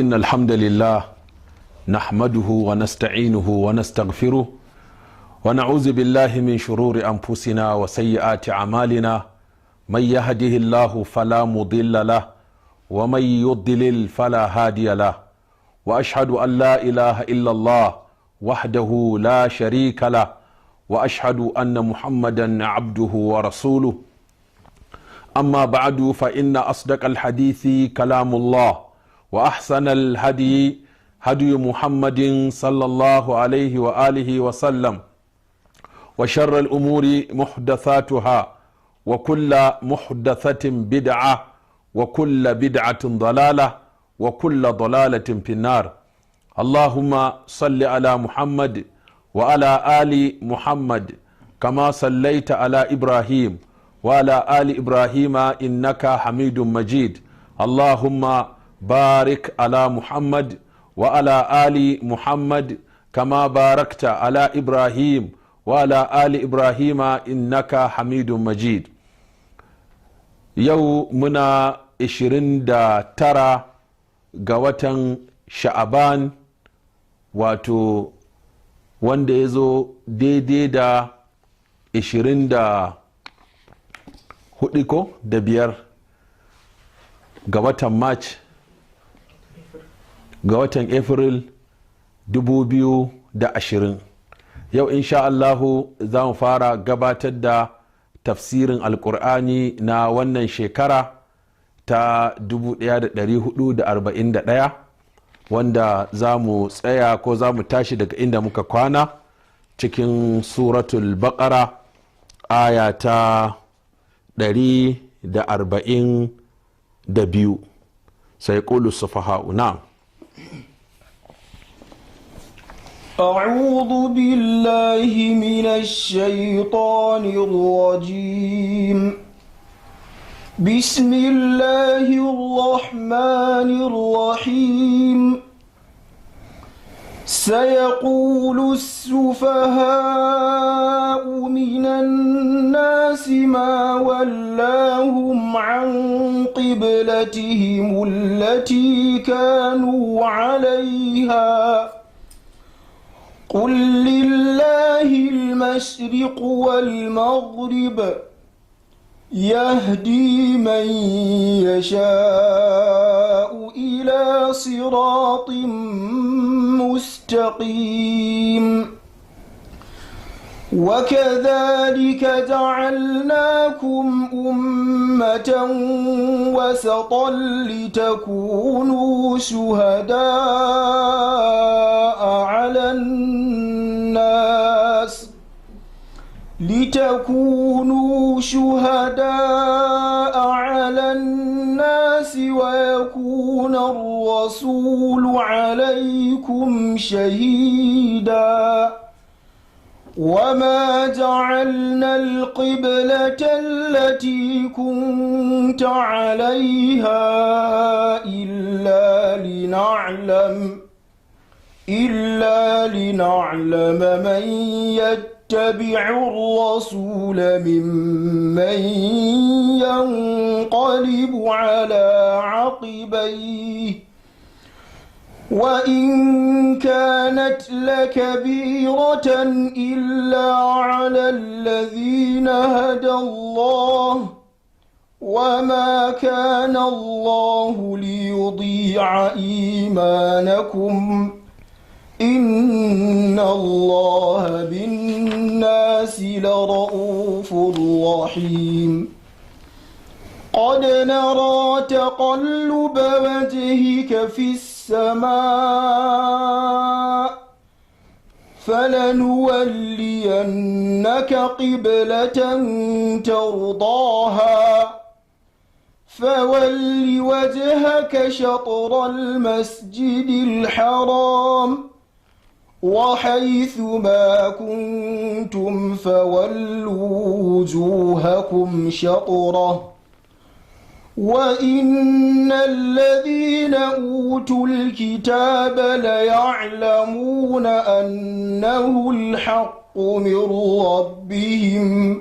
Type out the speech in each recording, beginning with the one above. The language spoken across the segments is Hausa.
إن الحمد لله نحمده ونستعينه ونستغفره ونعوذ بالله من شرور أنفسنا وسيئات أعمالنا، من يهده الله فلا مضل له ومن يضلل فلا هادي له، وأشهد أن لا إله إلا الله وحده لا شريك له، وأشهد أن محمدا عبده ورسوله. أما بعد، فإن أصدق الحديث كلام الله، وأحسن الهدي هدي محمد صلى الله عليه وآله وسلم، وشر الأمور محدثاتها، وكل محدثة بدعة، وكل بدعة ضلالة، وكل ضلالة في النار. اللهم صل على محمد وعلى آل محمد كما صليت على إبراهيم وعلى آل إبراهيم إنك حميد مجيد. اللهم بارك على محمد وعلى آل محمد كما باركت على إبراهيم وعلى آل إبراهيم إنك حميد مجيد. Yau muna 29 ga watan Sha'aban, wato wanda ya zo daidai da 24 ko da 5 ga watan March, ga watan April 2020. Yau insha Allahu za mu fara gabatar da tafsirin Alkur'ani na wannan shekara ta 1441, wanda za mu tsaya ko za mu tashi daga inda muka kwana cikin Suratul Baqara, aya ta 142. سيقول السفهاء. نعم. أعوذ بالله من الشيطان الرجيم. بسم الله الرحمن الرحيم. سيقول السفهاء من الناس ما ولاهم عن قبلتهم التي كانوا عليها، قل لله المشرق والمغرب يهدي من يشاء إلى صراط مستقيم. وكذلك جعلناكم أمة وسطا لتكونوا شهداء على الناس لتكونوا شهداء على الناس ويكون الرسول عليكم شهيدا. وما جعلنا القبلة التي كنت عليها إلا لنعلم من يتبع الرسول ممن ينقلب على عقبيه، وإن كانت لكبيرة إلا على الذين هدى الله، وما كان الله ليضيع إيمانكم، إن الله بالناس لرؤوف رحيم. قد نرى تقلب وجهك في السماء فلنولينك قبلة ترضاها، فول وجهك شطر المسجد الحرام، وحيث ما كنتم فولوا وجوهكم شطره، وإن الذين أوتوا الكتاب ليعلمون أنه الحق من ربهم،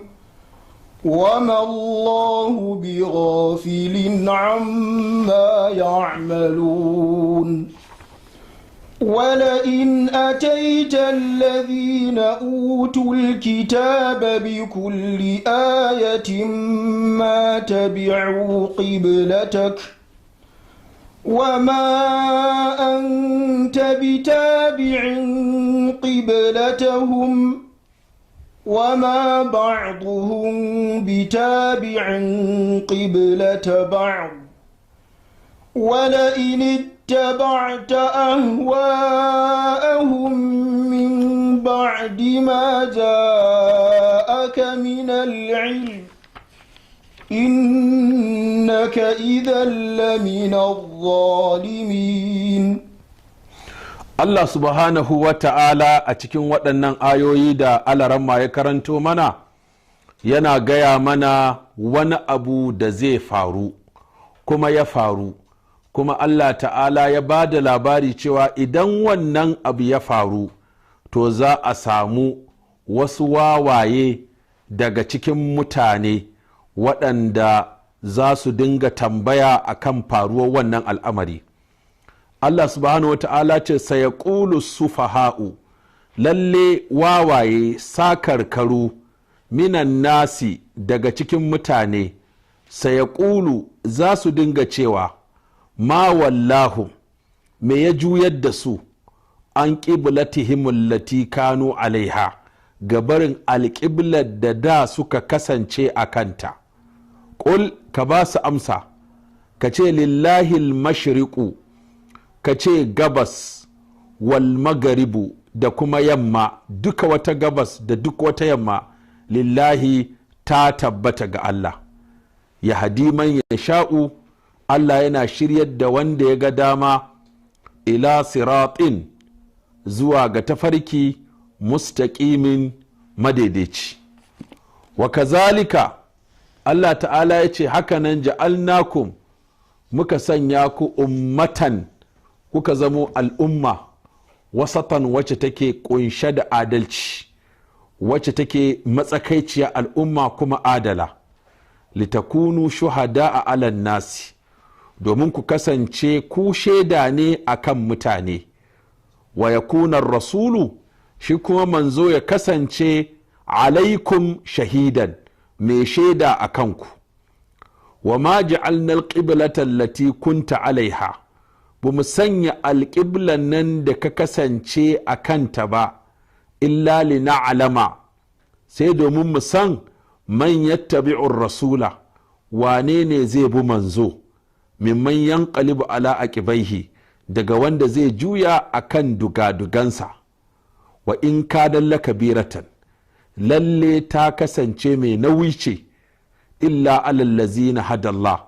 وما الله بغافل عما يعملون. ولئن أتيت الذين أوتوا الكتاب بكل آية ما تبعوا قبلتك وما أنت بتابع قبلتهم وما بعضهم بتابع قبلة بعض ولئن اتبعت أهواءهم من بعد ما جاءك من العلم إنك إذا لمن الظالمين. Allah subhanahu wa ta'ala a cikin waɗannan ayoyi da Alaramma ya karanto mana yana gaya mana wani abu da zai faru kuma ya faru, kuma Allah ta'ala ya ba da labari cewa idan wannan abu ya faru to za a samu wasu wawaye daga cikin mutane waɗanda za su dinga tambaya akan faruwar wannan al'amari. Allah subhanahu wa ta'ala ce sayaqulu sufaha'u, lalle wawaye sakarkaru minan nasi daga cikin mutane, sayaqulu za su dinga cewa ma wallahu, me ya juyar da su an qiblatihim allati kanu alaiha, gabarin alƙiblar da da suka kasance a kanta. Ƙul, ka ba su amsa ka ce lillahi al-mashriqu, ka ce gabas wal magaribu da kuma yamma, duka wata gabas da duk wata yamma lillahi ta tabbata ga Allah. Ya hadi man ya sha'u, Allah yana shiryar da wanda ya ga dama ila siratin, zuwa ga tafarki mustaqimin madaidaici. Wa kazalika, Allah ta'ala ya ce hakanan ja'alnakum, muka sanya ku ummatan, kuka zamo al'umma wasatan, wacce take kunshe da adalci, wacce take matsakaiciya al'umma kuma adala, litakunu shuhada a alan nasi, domin ku kasance ku shaida ne akan mutane, wa yakuna rasulu, shi kuma manzo ya kasance alaikum shahidan, mai shaida a kanku. Wa ma ja'alna alqiblata allati kunta alaiha, ba mu sanya alƙiblan nan da ka kasance a kanta ba, illa li na'lama, sai domin mu san man yattabi'ur rasula, wane ne zai bi manzo, mimman yanqalibu ala aqibaihi, daga wanda zai juya akan dugadugansa. Wa in kadalla kabiratan, lalle ta kasance mai nauyi ce, illa alallazina hadallah,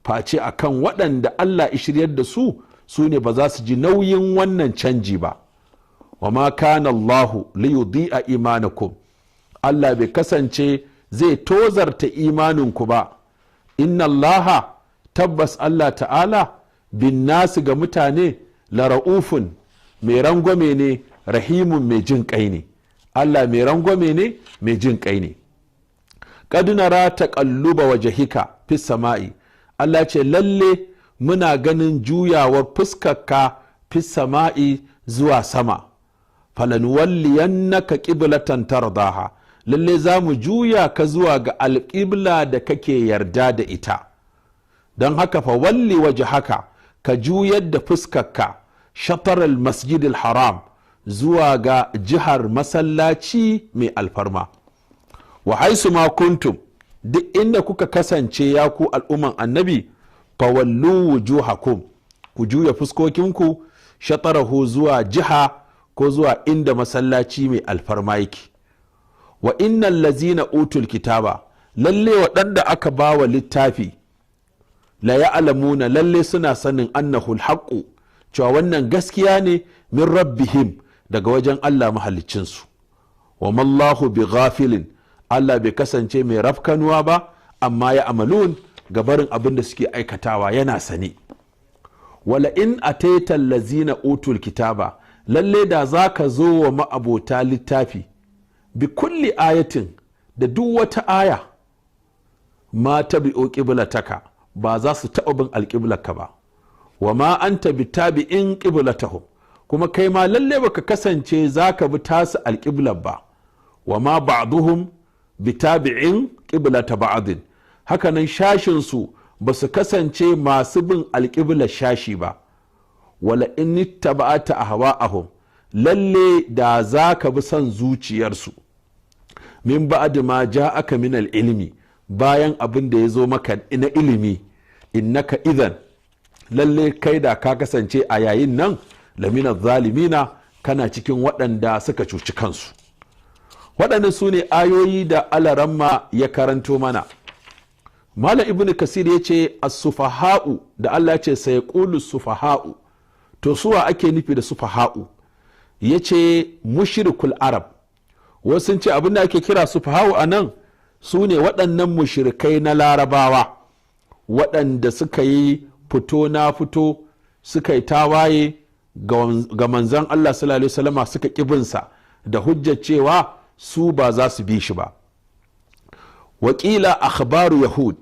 face akan waɗanda Allah ya shiryar da su, su ne ba za su ji nauyin wannan canji ba. Wa ma kana Allahu li yudi'a imanakum, Allah bai kasance zai tozarta imaninku ba. Inna Allaha, tabbas Allah ta'ala, bin nasu, ga mutane, la ra'ufun, mai rangwame ne, rahimun, mai jin kai ne. Allah mai rangwame ne, mai jin kai ne. Qad nara taqalluba wajhika fis sama'i, Allah ce lalle muna ganin juyawar fuskarka fis sama'i, zuwa sama. Falanuwalliyannaka qiblatan tardaha, lalle za mu juya ka zuwa ga alƙibla da kake yarda da ita. Don haka fa walli wajhaka, ka juyar da fuskarka shatar masjidil haram, zuwa ga jihar masallaci mai alfarma. Wa haisu ma kuntum, duk inda kuka kasance ya ku al'umman annabi, fawallu wujuhakum, ku juya fuskokinku shatarahu, zuwa jiha ko zuwa inda masallaci mai alfarma yake. Wa innal lazina utul kitaba, lalle waɗanda aka bawa littafi, la ya'lamuna, lalle suna sanin annahu alhaqqu, cewa wannan gaskiya ne, min rabbihim, daga wajen Allah mahaliccinsu. Wa mallahu bi ghafilin, Allah bai kasance mai rafkanuwa ba, amma ya amalun, gabarin abin da suke aikatawa yana sane. Wala in ataita allazina utul kitaba, lalle da za ka zo wa ma'abota littafi, bi kulli ayatin, da duk wata aya, Ma tabi'u qiblataka, ba za su taɓa bin alƙiblarka ba. Wa ma anta bitabi'in qiblatahum, kuma kai ma lalle baka kasance zaka bi tasu alƙiblar ba. Wa ma ba'duhum bitabi'in qiblata ba'din, hakanan shashin su ba su kasance masu bin alƙiblar shashi ba. Wala in ittaba'ata ahwa'ahum, lalle da zaka bi son zuciyarsu, min ba'd ma ja'aka min al-ilmi, bayan abin da ya zo maka na ilimi, innaka idan, lalle kai da ka kasance a yayin nan, lamina zalimina, kana cikin waɗanda suka cuci kansu. Waɗannan su ne ayoyi da Alaramma ya karanto mana. Malam Ibnu Kasir ya ce as-sufaha'u da Allah ya ce sayaqulu sufaha'u, to suwa ake nufi da sufaha'u? Ya ce mushrikul arab. Wasu sun ce abin da ake kira sufaha'u a nan su ne waɗannan mushrikai na Larabawa waɗanda suka yi fito na fito, suka yi tawaye ga manzon Allah sallallahu alaihi wasallama, suka ƙibinsa da hujjar cewa su ba za su bi shi ba. Wakila akhbaru yahud,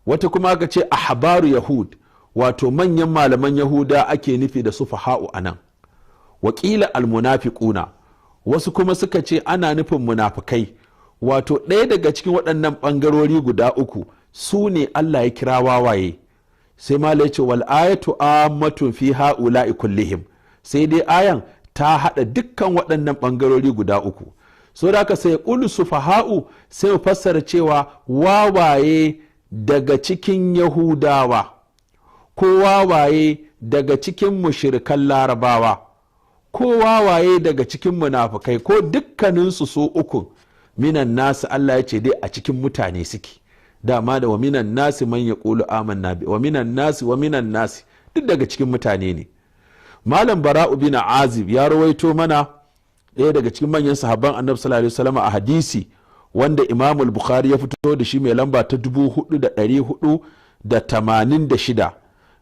wata kuma aka ce ahbaru yahud, wato manyan malaman Yahuda ake nufi da sufaha'u anan. Wakila almunafiquna, wasu kuma suka ce ana nufin munafikai, wato ɗaya daga cikin waɗannan ɓangarori guda uku su ne Allah ya kira wawaye. Sai malai ce wal ayatu ammatun fi ha'ula'i kullihim, sai dai ayan ta haɗa dukkan waɗannan ɓangarori guda uku. So da haka sai qulu sufaha'u, sai mu fassara cewa wawaye daga cikin Yahudawa, ko wawaye daga cikin mushrikan Larabawa, ko wawaye daga cikin munafukai, ko dukkaninsu su uku. Minan nasu, Allah ya ce dai a cikin mutane suke dama, da wa minan nasi man yaqulu amanna bi, wa minan nasi, wa minan nasi, duk daga cikin mutane ne. Malam Bara'u bin Azib ya rawaito mana, ɗaya daga cikin manyan sahabban Annabi sallallahu alaihi wasallam, a hadisi wanda Imam Bukhari ya fito da shi mai lamba ta 4486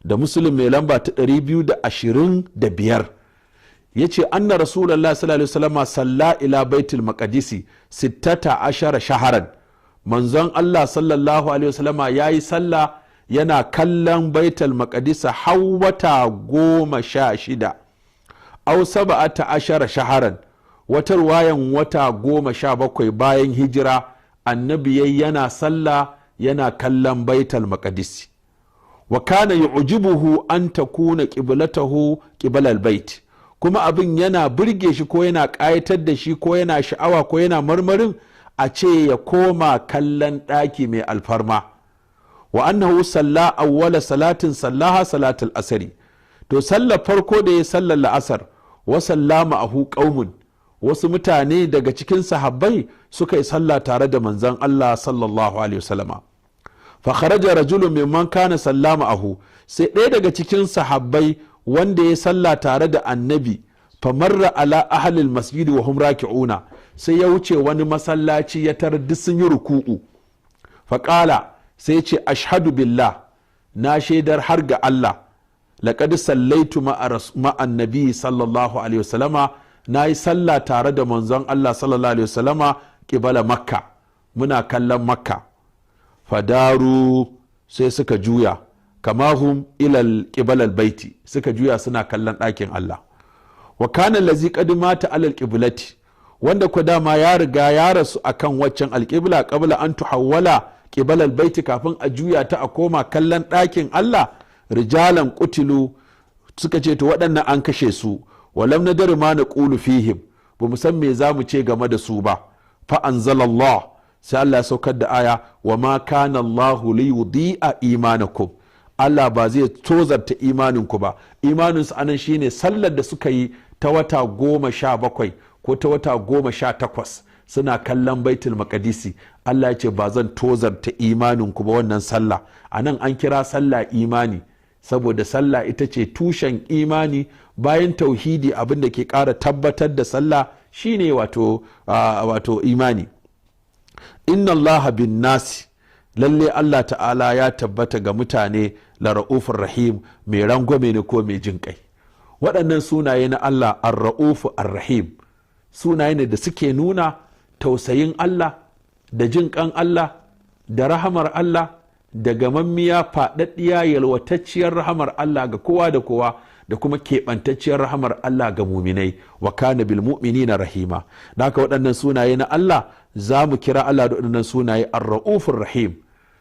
da Muslim mai lamba ta 225, ya ce anna Rasulallah sallallahu alaihi wasallam salla ila Baitul Maqdisi 16 shaharan. Manzon Allah sallallahu alaihi wasallama ya yi sallah yana kallon Baitul Maqdisa har wata 16, au 17 shaharan, wata ruwayan wata 17 bayan hijira, annabi yayi yana sallah yana kallon Baitul Maqdisi. Wa kana yu'jibuhu an takuna qiblatahu qiblal bait, kuma abin yana burge shi ko yana ƙayatar da shi ko yana sha'awa ko yana marmarin a ce ya koma kallon ɗaki mai alfarma. Wa annahu salla awwala salatin sallaha salatul asari, to sallar farko da ya sallar la'asar, wa sallama ahu qaumun, wasu mutane daga cikin sahabbai suka yi sallah tare da manzon Allah sallallahu alaihi wasallama. Fa kharaja rajulun mimman kana sallama ahu, sai ɗaya daga cikin sahabbai wanda ya sallah tare da annabi, famarra ala ahlil masjidi wa hum raki'una, sai ya wuce wani masallaci ya tarar duk sun yi ruku'u. Faƙala, sai ce ashhadu billah, na shaidar har ga Allah, laqad sallaitu ma'an nabi sallallahu alaihi wasallama, na yi sallah tare da manzon Allah sallallahu alaihi wasallama ƙibala Makka, muna kallon Makka. Fadaru, sai suka juya, kamahum ilal qibalal baiti, suka juya suna kallon ɗakin Allah. Wa kana allazi qad mata alal qiblati, wanda ko dama ya riga ya rasu akan waccan alqibla qabla an tuhawwala qibalal baiti, kafin a juya ta a koma kallon ɗakin Allah, rijalan qutilu, suka ce to waɗannan an kashe su, walam nadar ma naqulu fihim, ba mu san me za mu ce game da su ba. Fa anzalallah, sai Allah ya saukar da aya, wa ma kana Allahu li yudi'a imanakum, Allah ba zai tozarta imaninku ba. Imaninsu anan shine sallar da suka yi ta wata 17 ko ta wata 18 suna kallon Baitul Maqdisi. Allah ya ce ba zan tozarta imaninku ba wannan sallah. Anan an kira sallah imani saboda sallah ita ce tushen imani bayan tauhidi. Abin da ke ƙara tabbatar da sallah shine wato imani. Inna Allaha bin nasi, lalle Allah ta'ala ya tabbata ga mutane, la ra'ufur rahim, mai rangwame ne ko mai jin kai. Waɗannan sunaye na Allah ar-ra'ufu ar-rahim sunaye ne da suke nuna tausayin Allah da jin kan Allah Da rahamar Allah da gamammiya, faɗaɗɗiya, yalwatacciyar rahamar Allah ga kowa da kowa, da kuma keɓantacciyar rahamar Allah ga muminai. Wa kana bil mu'minina rahima. Da haka waɗannan sunaye na Allah, za mu kira Allah da waɗannan sunaye, ar-ra'ufur rahim.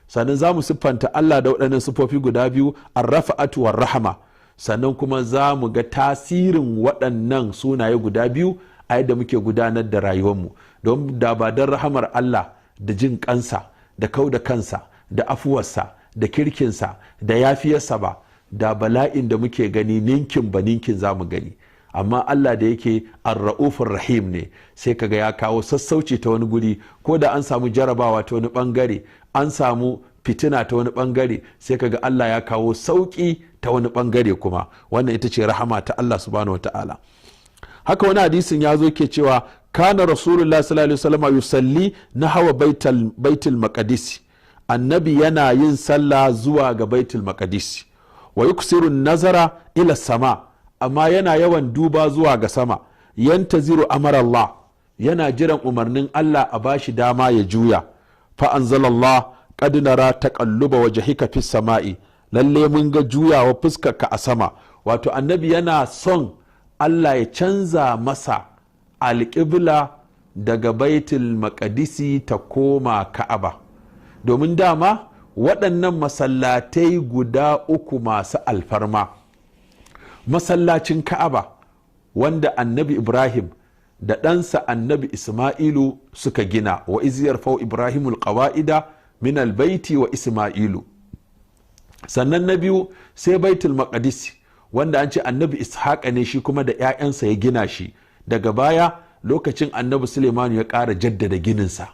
Sannan za mu siffanta Allah da waɗannan siffofi guda biyu, ar-rafa'atu war rahama. Sannan kuma za mu ga tasirin waɗannan sunaye guda biyu a yadda muke gudanar da rayuwarmu, don da ba don rahamar Allah da jin kansa da kau da kansa da afuwarsa da kirkinsa da yafiyarsa ba, da bala'in da muke gani ninkin ba ninkin za mu gani. Amma Allah da yake arra'ufur rahim ne, sai kaga ya kawo sassauci ta wani guri. Ko da an samu jarabawa ta wani bangare, an samu fitina ta wani bangare, sai kaga Allah ya kawo sauki ta wani bangare kuma. Wannan ita ce rahama ta Allah subhanahu wataala. Haka wani hadisin ya zo ke cewa kana Rasulullah sallallahu alaihi wasallam yusalli nahwa baitul maqdis. Annabi yana yin sallah zuwa ga Baitul Maqdis, wa yuksiru nazara ila sama, amma yana yawan duba zuwa ga sama. Yantaziru amara Allah, yana jiran umarnin Allah a bashi dama ya juya. Fa anzalallah: qad nara taqalluba wajhika fis sama'i, lalle mun ga juyawa fuskarka a sama. Wato annabi yana son Allah ya canza masa alƙibla daga Baitul Maqdisi ta koma Ka'aba, domin dama waɗannan masallatai guda uku masu alfarma, masallacin Ka'aba wanda Annabi Ibrahim da ɗansa Annabi Ismailu suka gina, wa iz yarfau Ibrahimul qawa'ida min albaiti wa Ismailu. Sannan na biyu sai Baitul Maqdis, wanda an ce Annabi Ishaqa ne shi kuma da 'ya'yansa ya gina shi. Daga baya lokacin Annabi Suleimanu ya ƙara jaddada gininsa,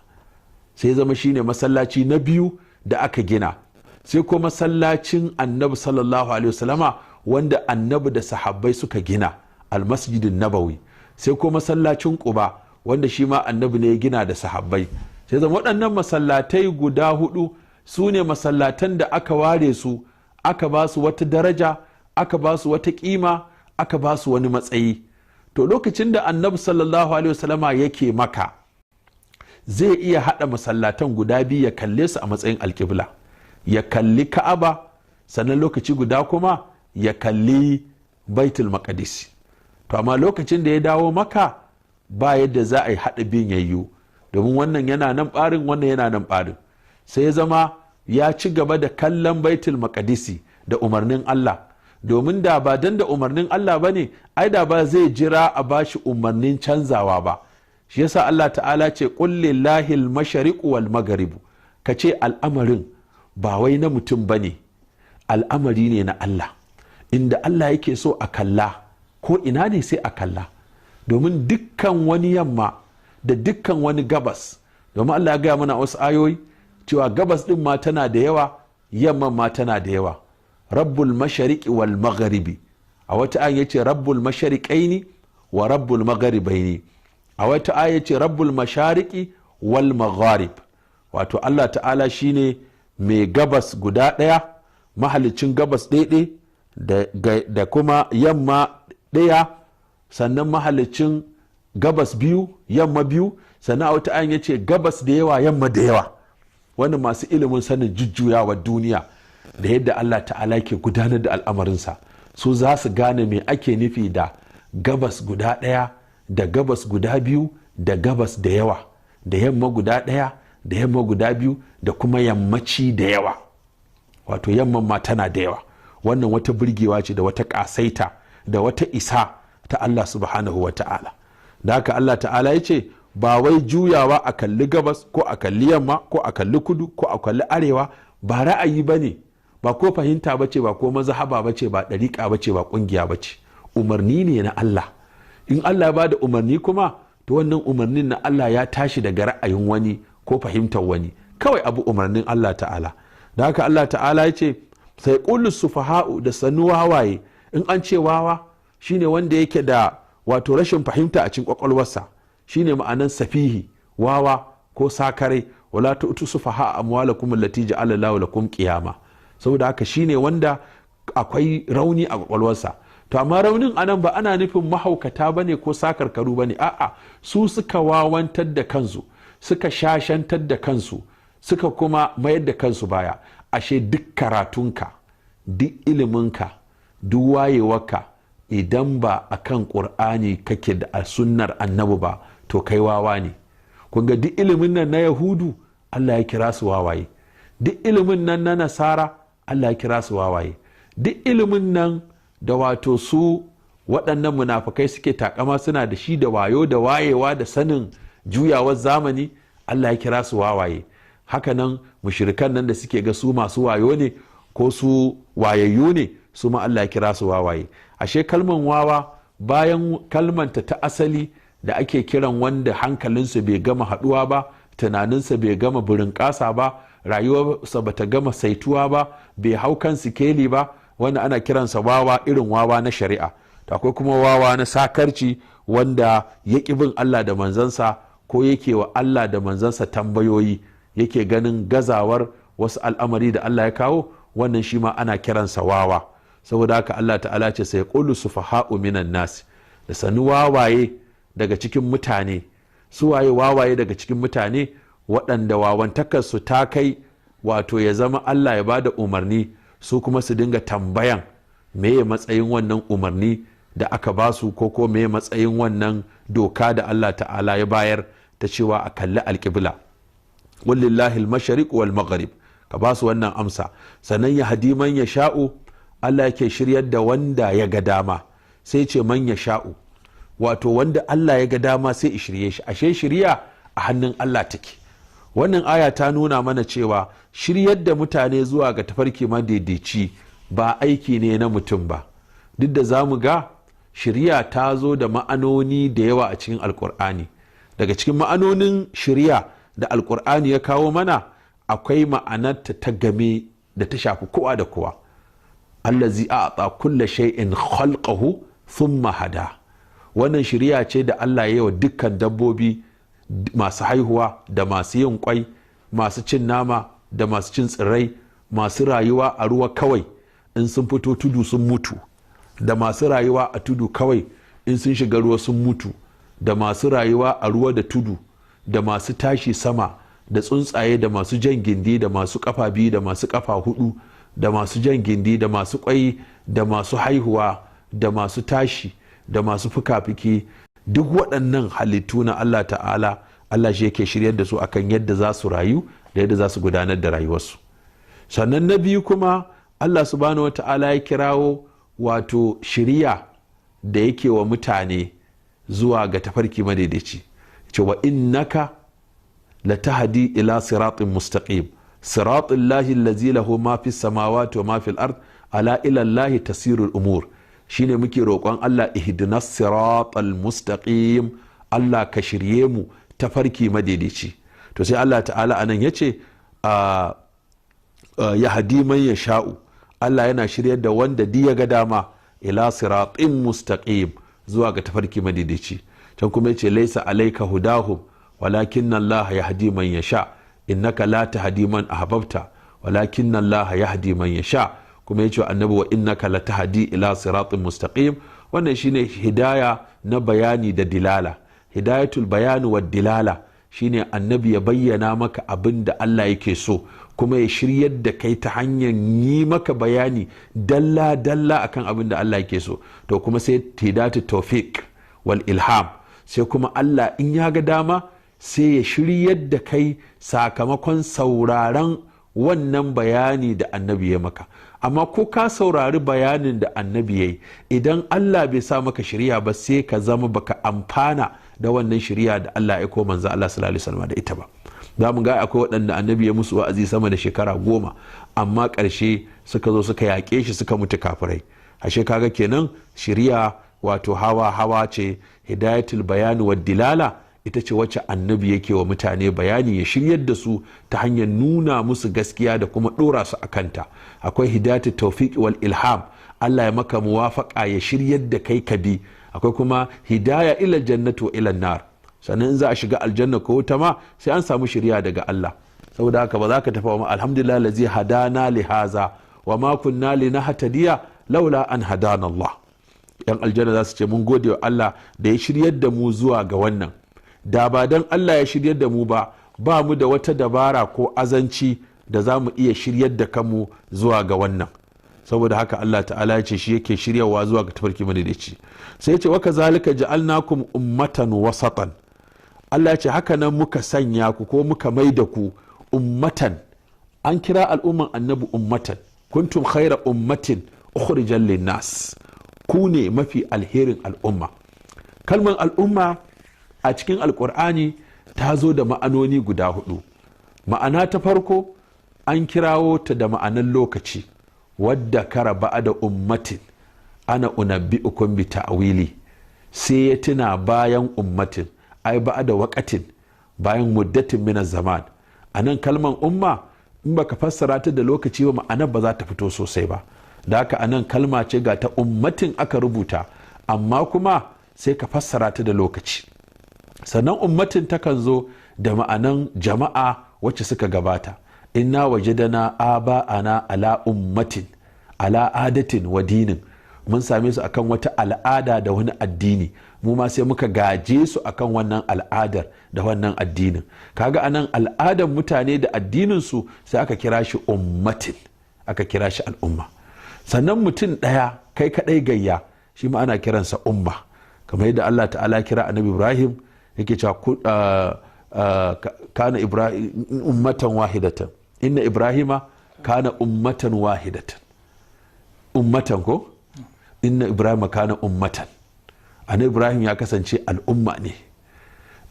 sai zama shine masallaci na biyu da aka gina. Sai ko masallacin Annabi sallallahu alaihi wasallama wanda Annabi da sahabbai suka gina, Almasjidin Nabawi. Sai ko masallacin Quba wanda shi ma Annabi ne ya gina da sahabbai. Sai zama waɗannan masallatai guda hudu su ne masallatan da aka ware su, aka ba su wata daraja, aka ba su wata kima, aka ba su wani matsayi. To lokacin da Annabi sallallahu alaihi wasallama yake Maka, zai iya haɗa masallatan guda biyu ya kalle su a matsayin alƙibla, ya kalli Ka'aba, sannan lokaci guda kuma ya kalli Baitul Maqdis. To amma lokacin da ya dawo Maka, ba yadda za a yi haɗa biyun yayyu, domin wannan yana nan ɓarin, wannan yana nan ɓarin. Sai ya zama ya ci gaba da kallon Baitul Maqdisi da umarnin Allah, domin da ba dan da umarnin Allah ba ne, ai da ba zai jira a bashi umarnin canzawa ba. Shi yasa Allah ta'ala ce: qul lillahi al-mashariqu wal magharibu. Ka ce al'amarin ba wai na mutum ba ne, al'amari ne na Allah. Inda Allah yake so a kalla ko ina ne, sai a kalla, domin dukkan wani yamma da dukkan wani gabas, domin Allah ya gaya mana wasu ayoyi cewa gabas din ma tana da yawa, yamman ma tana da yawa. Rabbul mashariqi wal magharibi. A wata ayan yace rabbul mashariqaini wa rabbul magharibaini. A wata aya yace rabbul mashariqi wal magharib. Wato Allah ta'ala shine mai gabas guda ɗaya, mahalicin gabas ɗaiɗai da kuma yamma ɗaya, sannan mahalicin gabas biyu, yamma biyu. Sannan a wata ayan yace gabas da yawa, yamma da yawa. Wannan masu ilimin sanin jujjuyawar duniya da yadda Allah ta'ala ke gudanar da al'amarinsa, su za su gane me ake nufi da gabas guda ɗaya da gabas guda biyu da gabas da yawa da yamma guda ɗaya da yamma guda biyu da kuma yammaci da yawa, wato yamman ma tana da yawa. Wannan wata burgewa ce da wata ƙasaita da wata isa ta Allah subhanahu wa ta'ala. Da haka Allah ta'ala ya ce ba wai juyawa a kalli gabas ko a kalli yamma ko a kalli kudu ko a kalli arewa ba ra'ayi ba ne, ba ko fahimta ba ce, ba ko mazhaba ba ce, ba ɗariƙa ba ce, ba ƙungiya ba ce. Umarni ne na Allah. In Allah ya ba da umarni kuma, to wannan umarnin na Allah ya tashi daga ra'ayin wani ko fahimtar wani. Kawai abu umarnin Allah ta'ala. Da haka Allah ta'ala ya ce sayaqulu sufaha'u, da sannu wawaye. In an ce wawa, shine wanda yake da wato rashin fahimta a cikin kwakwalwarsa, shine ma'anan safihi, wawa ko sakare. Wala tu'tu sufaha amwalakum allati ja'ala Allahu lakum qiyama. Saboda haka shine wanda akwai rauni a kwakwalwarsa. To amma raunin anan ba ana nufin mahaukata bane ko sakarkaru bane, a'a, su suka wawantar da kansu, suka shashantar da kansu. Suka kuma mayar da kansu baya. Ashe duk karatunka, duk iliminka, duk wayewarka, idan ba a kan ƙur'ani kake da a sunnar Annabi ba, to kai wawa ne. Kun ga duk ilimin nan na Yahudu, Allah ya kira su wawaye. Duk ilimin nan na Nasara, Allah ya kira su wawaye. Duk ilimin nan da wato su waɗannan munafukai suke takama suna da shi, da wayo da wayewa da sanin juyawar zamani, Allah ya kira su wawaye. Hakanan mushrikan nan da suke ga su masu wayo ne ko su wayayyu ne, su ma Allah ya kira su wawaye. Ashe kalman wawa, bayan kalmanta ta asali da ake kiran wanda hankalinsa bai gama haɗuwa ba, tunaninsa bai gama burin ƙasa ba, rayuwarsa bata gama saituwa ba, bai hau kan sikeli ba, wanda ana kiransa wawa, irin wawa na shari'a. To akwai kuma wawa na sakarci, wanda ya ƙi bin Allah da manzansa, ko yake wa Allah da manzansa tambayoyi, yake ganin gazawar wasu al'amari da Allah ya kawo, wannan shi ma ana kiransa wawa. Saboda haka Allah Ta'ala ce: "Sayaqulu sufaha'u minan nas", da sanu wawaye daga cikin mutane. Su waye wawaye daga cikin mutane? Waɗanda wawantakarsu ta kai wato ya zama Allah ya bada umarni, su kuma su dinga tambayan meye matsayin wannan umarni da aka ba su, ko meye matsayin wannan doka da Allah Ta'ala ya bayar ta cewa a kalli alƙibla. "Qul lillahi al-mashriq wal maghrib", ka ba su wannan amsa. Sannan "yahdi man yasha'u", Allah yake shiryar da wanda ya ga dama. Sai ce "man yasha'u", wato wanda Allah ya ga dama sai ya shirye shi. Ashe shirya a hannun Allah take. Wannan aya ta nuna mana cewa shiryar da mutane zuwa ga tafarki madaidaici ba aiki ne na mutum ba. Duk da za mu ga shirya ta zo da ma'anoni da yawa a cikin Alkur'ani, daga cikin ma'anonin shirya da Alkur'ani ya kawo mana akwai ma'anarta ta game da ta shafi kowa da kowa: "Allazi a'ta kulla shay'in khalqahu thumma hada". Wannan shirya ce da Allah ya yi wa dukkan dabbobi, masu haihuwa da masu yin kwai, masu cin nama da masu cin tsirrai, masu rayuwa a ruwa kawai, in sun fito tudu sun mutu, da masu rayuwa a tudu kawai, in sun shiga ruwa sun mutu, da masu rayuwa a ruwa da tudu, da masu tashi sama, da tsuntsaye, da masu jan gindi, da masu kafa biyu, da masu kafa hudu, da masu jan gindi, da masu kwai, da masu haihuwa, da masu tashi, da masu fuka-fuki. Duk waɗannan halittu na Allah Ta'ala, Allah shi yake shiryar da su akan yadda za su rayu da yadda za su gudanar da rayuwarsu. Sannan na biyu kuma, Allah Subhanahu wa Ta'ala ya kirawo wato shiriya da yake wa mutane zuwa ga tafarki madaidaici, cewa "innaka latahdi ila siratin mustaqim siratin lahi allazi lahu ma fi samawati wa ma fil ard ala ila Allahi tasirul umur". Shine muke roƙon Allah: "Ihdinas siratal mustaqim", Allah ka shirye mu tafarki madaidaici. To sai Allah Ta'ala anan yace "yahdi man yasha'u", Allah yana shiryar da wanda di ya ga dama, "ila siratin mustaqim", zuwa ga tafarki madaidaici. Can kuma yace: "Laisa alayka hudahum walakin Allah yahdi man yasha innaka la tahdi man ahbabta walakin Allah yahdi man yasha". Kuma yace wa Annabi: "Wa innaka latahdi ila siratin mustaqim". Wannan shine hidaya na bayani da dilala, hidayatul bayani wa dilala. Shine Annabi ya bayyana maka abin da Allah yake so, kuma ya shiryar da kai ta hanyar yi maka bayani dalla dalla akan abin da Allah yake so. To kuma sai hidayatu tawfiq wal ilham, sai kuma Allah in ya ga dama sai ya shiryar da kai sakamakon sauraron wannan bayani da Annabi ya maka. Amma ko ka saurari bayanin da Annabi ya yi, idan Allah bai sa maka shirya ba, sai ka zama baka amfana da wannan shirya da Allah ya ko manzo Allah sallallahu alaihi wasallam da ita ba. Za mu ga akwai waɗanda Annabi ya musu wa'azi sama da shekara 10, amma ƙarshe suka zo suka yaƙe shi, suka mutu kafirai. Ashe kaga kenan shirya wato hawa hawa ce. Hidayatul bayani wa dilala ita ce wacce Annabi yake wa mutane bayani, ya shiryar da su ta hanyar nuna musu gaskiya da kuma ɗora su a kanta. Akwai hidayatul tawfiq wal ilham, Allah ya maka muwafaƙa ya shiryar da kai ka bi. Akwai kuma hidaya ila jannati wa ila nar. Sannan in za a shiga aljanna ko wuta ma, sai an samu shiriya daga Allah. Saboda haka ba za ka tafi wa "alhamdulillah lazi hadana li haza wa ma kunna linahtadiya laula an hadana Allah". Yan aljanna za su ce: "Mun gode wa Allah da ya shiryar da mu zuwa ga wannan. Da ba dan Allah ya shiryar da mu ba, Ba mu da wata dabara ko azanci da za mu iya shiryar da kanmu zuwa ga wannan. Saboda haka Allah ta'ala ya ce shi yake shiryawa zuwa ga tafarki madaidaici. Sai ya ce wa kazalika ja'alnakum ummatan wasatan. Allah ya ce haka nan muka sanya ku ko muka mai da ku ummatan. An kira al'umman annabi ummatan. Kuntum khaira ummatin ukhrijal linnas. Ku ne mafi alherin al'umma. Kalmar al'umma a cikin Alkur'ani ta zo da ma'anoni guda hudu. Ma'ana ta farko, an kirawo ta da ma'anan lokaci. Wadda kara da ummatin ana unabbi'ukum bi ta'wili. Sai ya tuna bayan ummatin, ai da waqatin, bayan muddatin min zaman. Anan kalman umma in baka fassara ta da lokaci ba, ma'anar ba za ta fito sosai ba. Da haka anan kalma ce ga ta ummatin aka rubuta, amma kuma sai ka fassara ta da lokaci. Sannan ummatin takan zo da ma'anan jama'a wacce suka gabata. Inna wajadana aba'ana ala ummatin ala adatin wa dinin. Mun same su akan wata al'ada da wani addini, mu ma sai muka gaje su akan wannan al'adar da wannan addinin. Kaga anan al'adar mutane da addinin su sai aka kira shi ummatin, aka kira shi al'umma. Sannan mutum ɗaya kai kaɗai gayya, shi ma ana kiransa umma, kamar yadda Allah ta'ala kira annabi Ibrahim yake cewa kana Ibrahim ummatan wahidatan, inna Ibrahima kana ummatan wahidatan. Ummatan ko? Inna Ibrahima kana ummatan. Annabi Ibrahim ya kasance al'umma ne.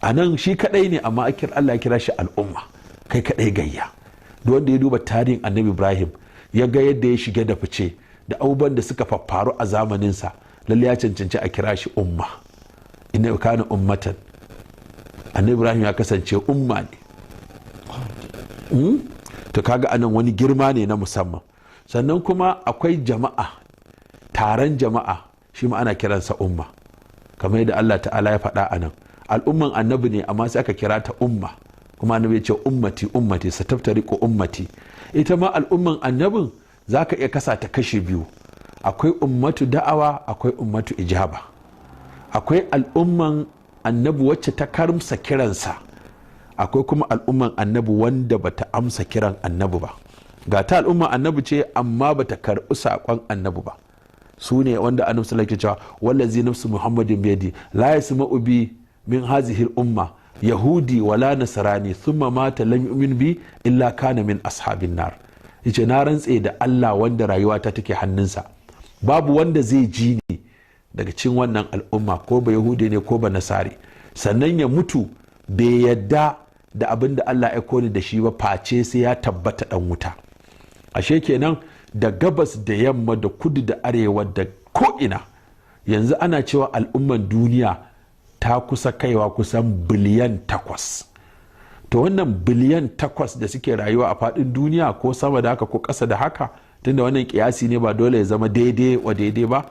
A nan shi kadai ne, amma Allah ya kira shi al'umma, kai kadai gayya. Duk wanda ya duba tarihin annabi Ibrahim ya ga yadda ya shige da fice da abubuwan da suka faffaru a zamaninsa, lalle ya cancanci a kira shi umma. Inna kana ummatan. Annabi Ibrahim ya kasance umma ne. To kaga anan wani girma ne na musamman. Sannan kuma akwai jama'a, taron jama'a, shi ma ana kiransa umma, kamar yadda Allah ta'ala ya faɗa anan. Al'umman annabi ne, amma sai aka kira ta umma. Kuma annabi ya ce ummati ummati sataftariqu ummati. Ita ma al'umman annabin zaka iya kasa ta kashi biyu. Akwai ummatu da'awa, akwai ummatu ijaba. Akwai al'umman annabi wacce ta karmsa kiransa, akwai kuma al'umman annabi wanda bata amsa kiran annabi ba. Ga ta al'umman annabi ce, amma bata karɓi saƙon annabi ba. Su ne wanda annabi sallallahu alaihi wasallam cewa wallazi nafsu Muhammadin biyadi la yasma'u bi min hazihi umma yahudi wala nasrani thumma mata lam yu'min bi illa kana min ashabin nar. Yace na rantse da Allah wanda rayuwata take hannunsa, babu wanda zai ji ni daga cikin wannan al'umma, ko ba yahudi ne ko ba nasari, sannan ya mutu bai yadda da abin da Allah ya koni da shi ba, face sai ya tabbata dan wuta. Ashe kenan da gabas da yamma da kudu da arewa da ko'ina, yanzu ana cewa al'umman duniya ta kusa kaiwa kusan 8 biliyan. To wannan 8 biliyan da suke rayuwa a faɗin duniya, ko sama da haka ko ƙasa da haka, tunda wannan kiyasi ne ba dole ya zama daidai wa daidai ba,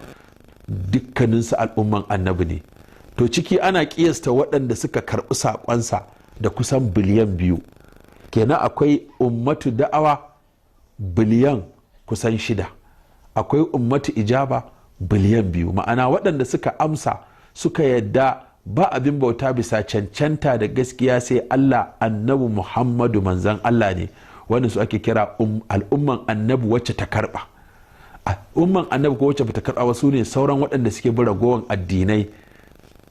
dukkaninsu al'umman annabi ne. To ciki ana kiyasta waɗanda suka karɓi saƙonsa da kusan 2 biliyan. Kenan akwai ummatu da'awa kusan 6 biliyan, akwai ummatu ijaba 2 biliyan. Ma'ana waɗanda suka amsa suka yadda ba abin bauta bisa cancanta da gaskiya sai Allah, annabi Muhammadu manzan Allah ne, wanda su ake kira al'umman annabi wacce ta karɓa. Al'umman annabi ko wacce bata karɓa ba su ne sauran waɗanda suke bin ragowar addinai,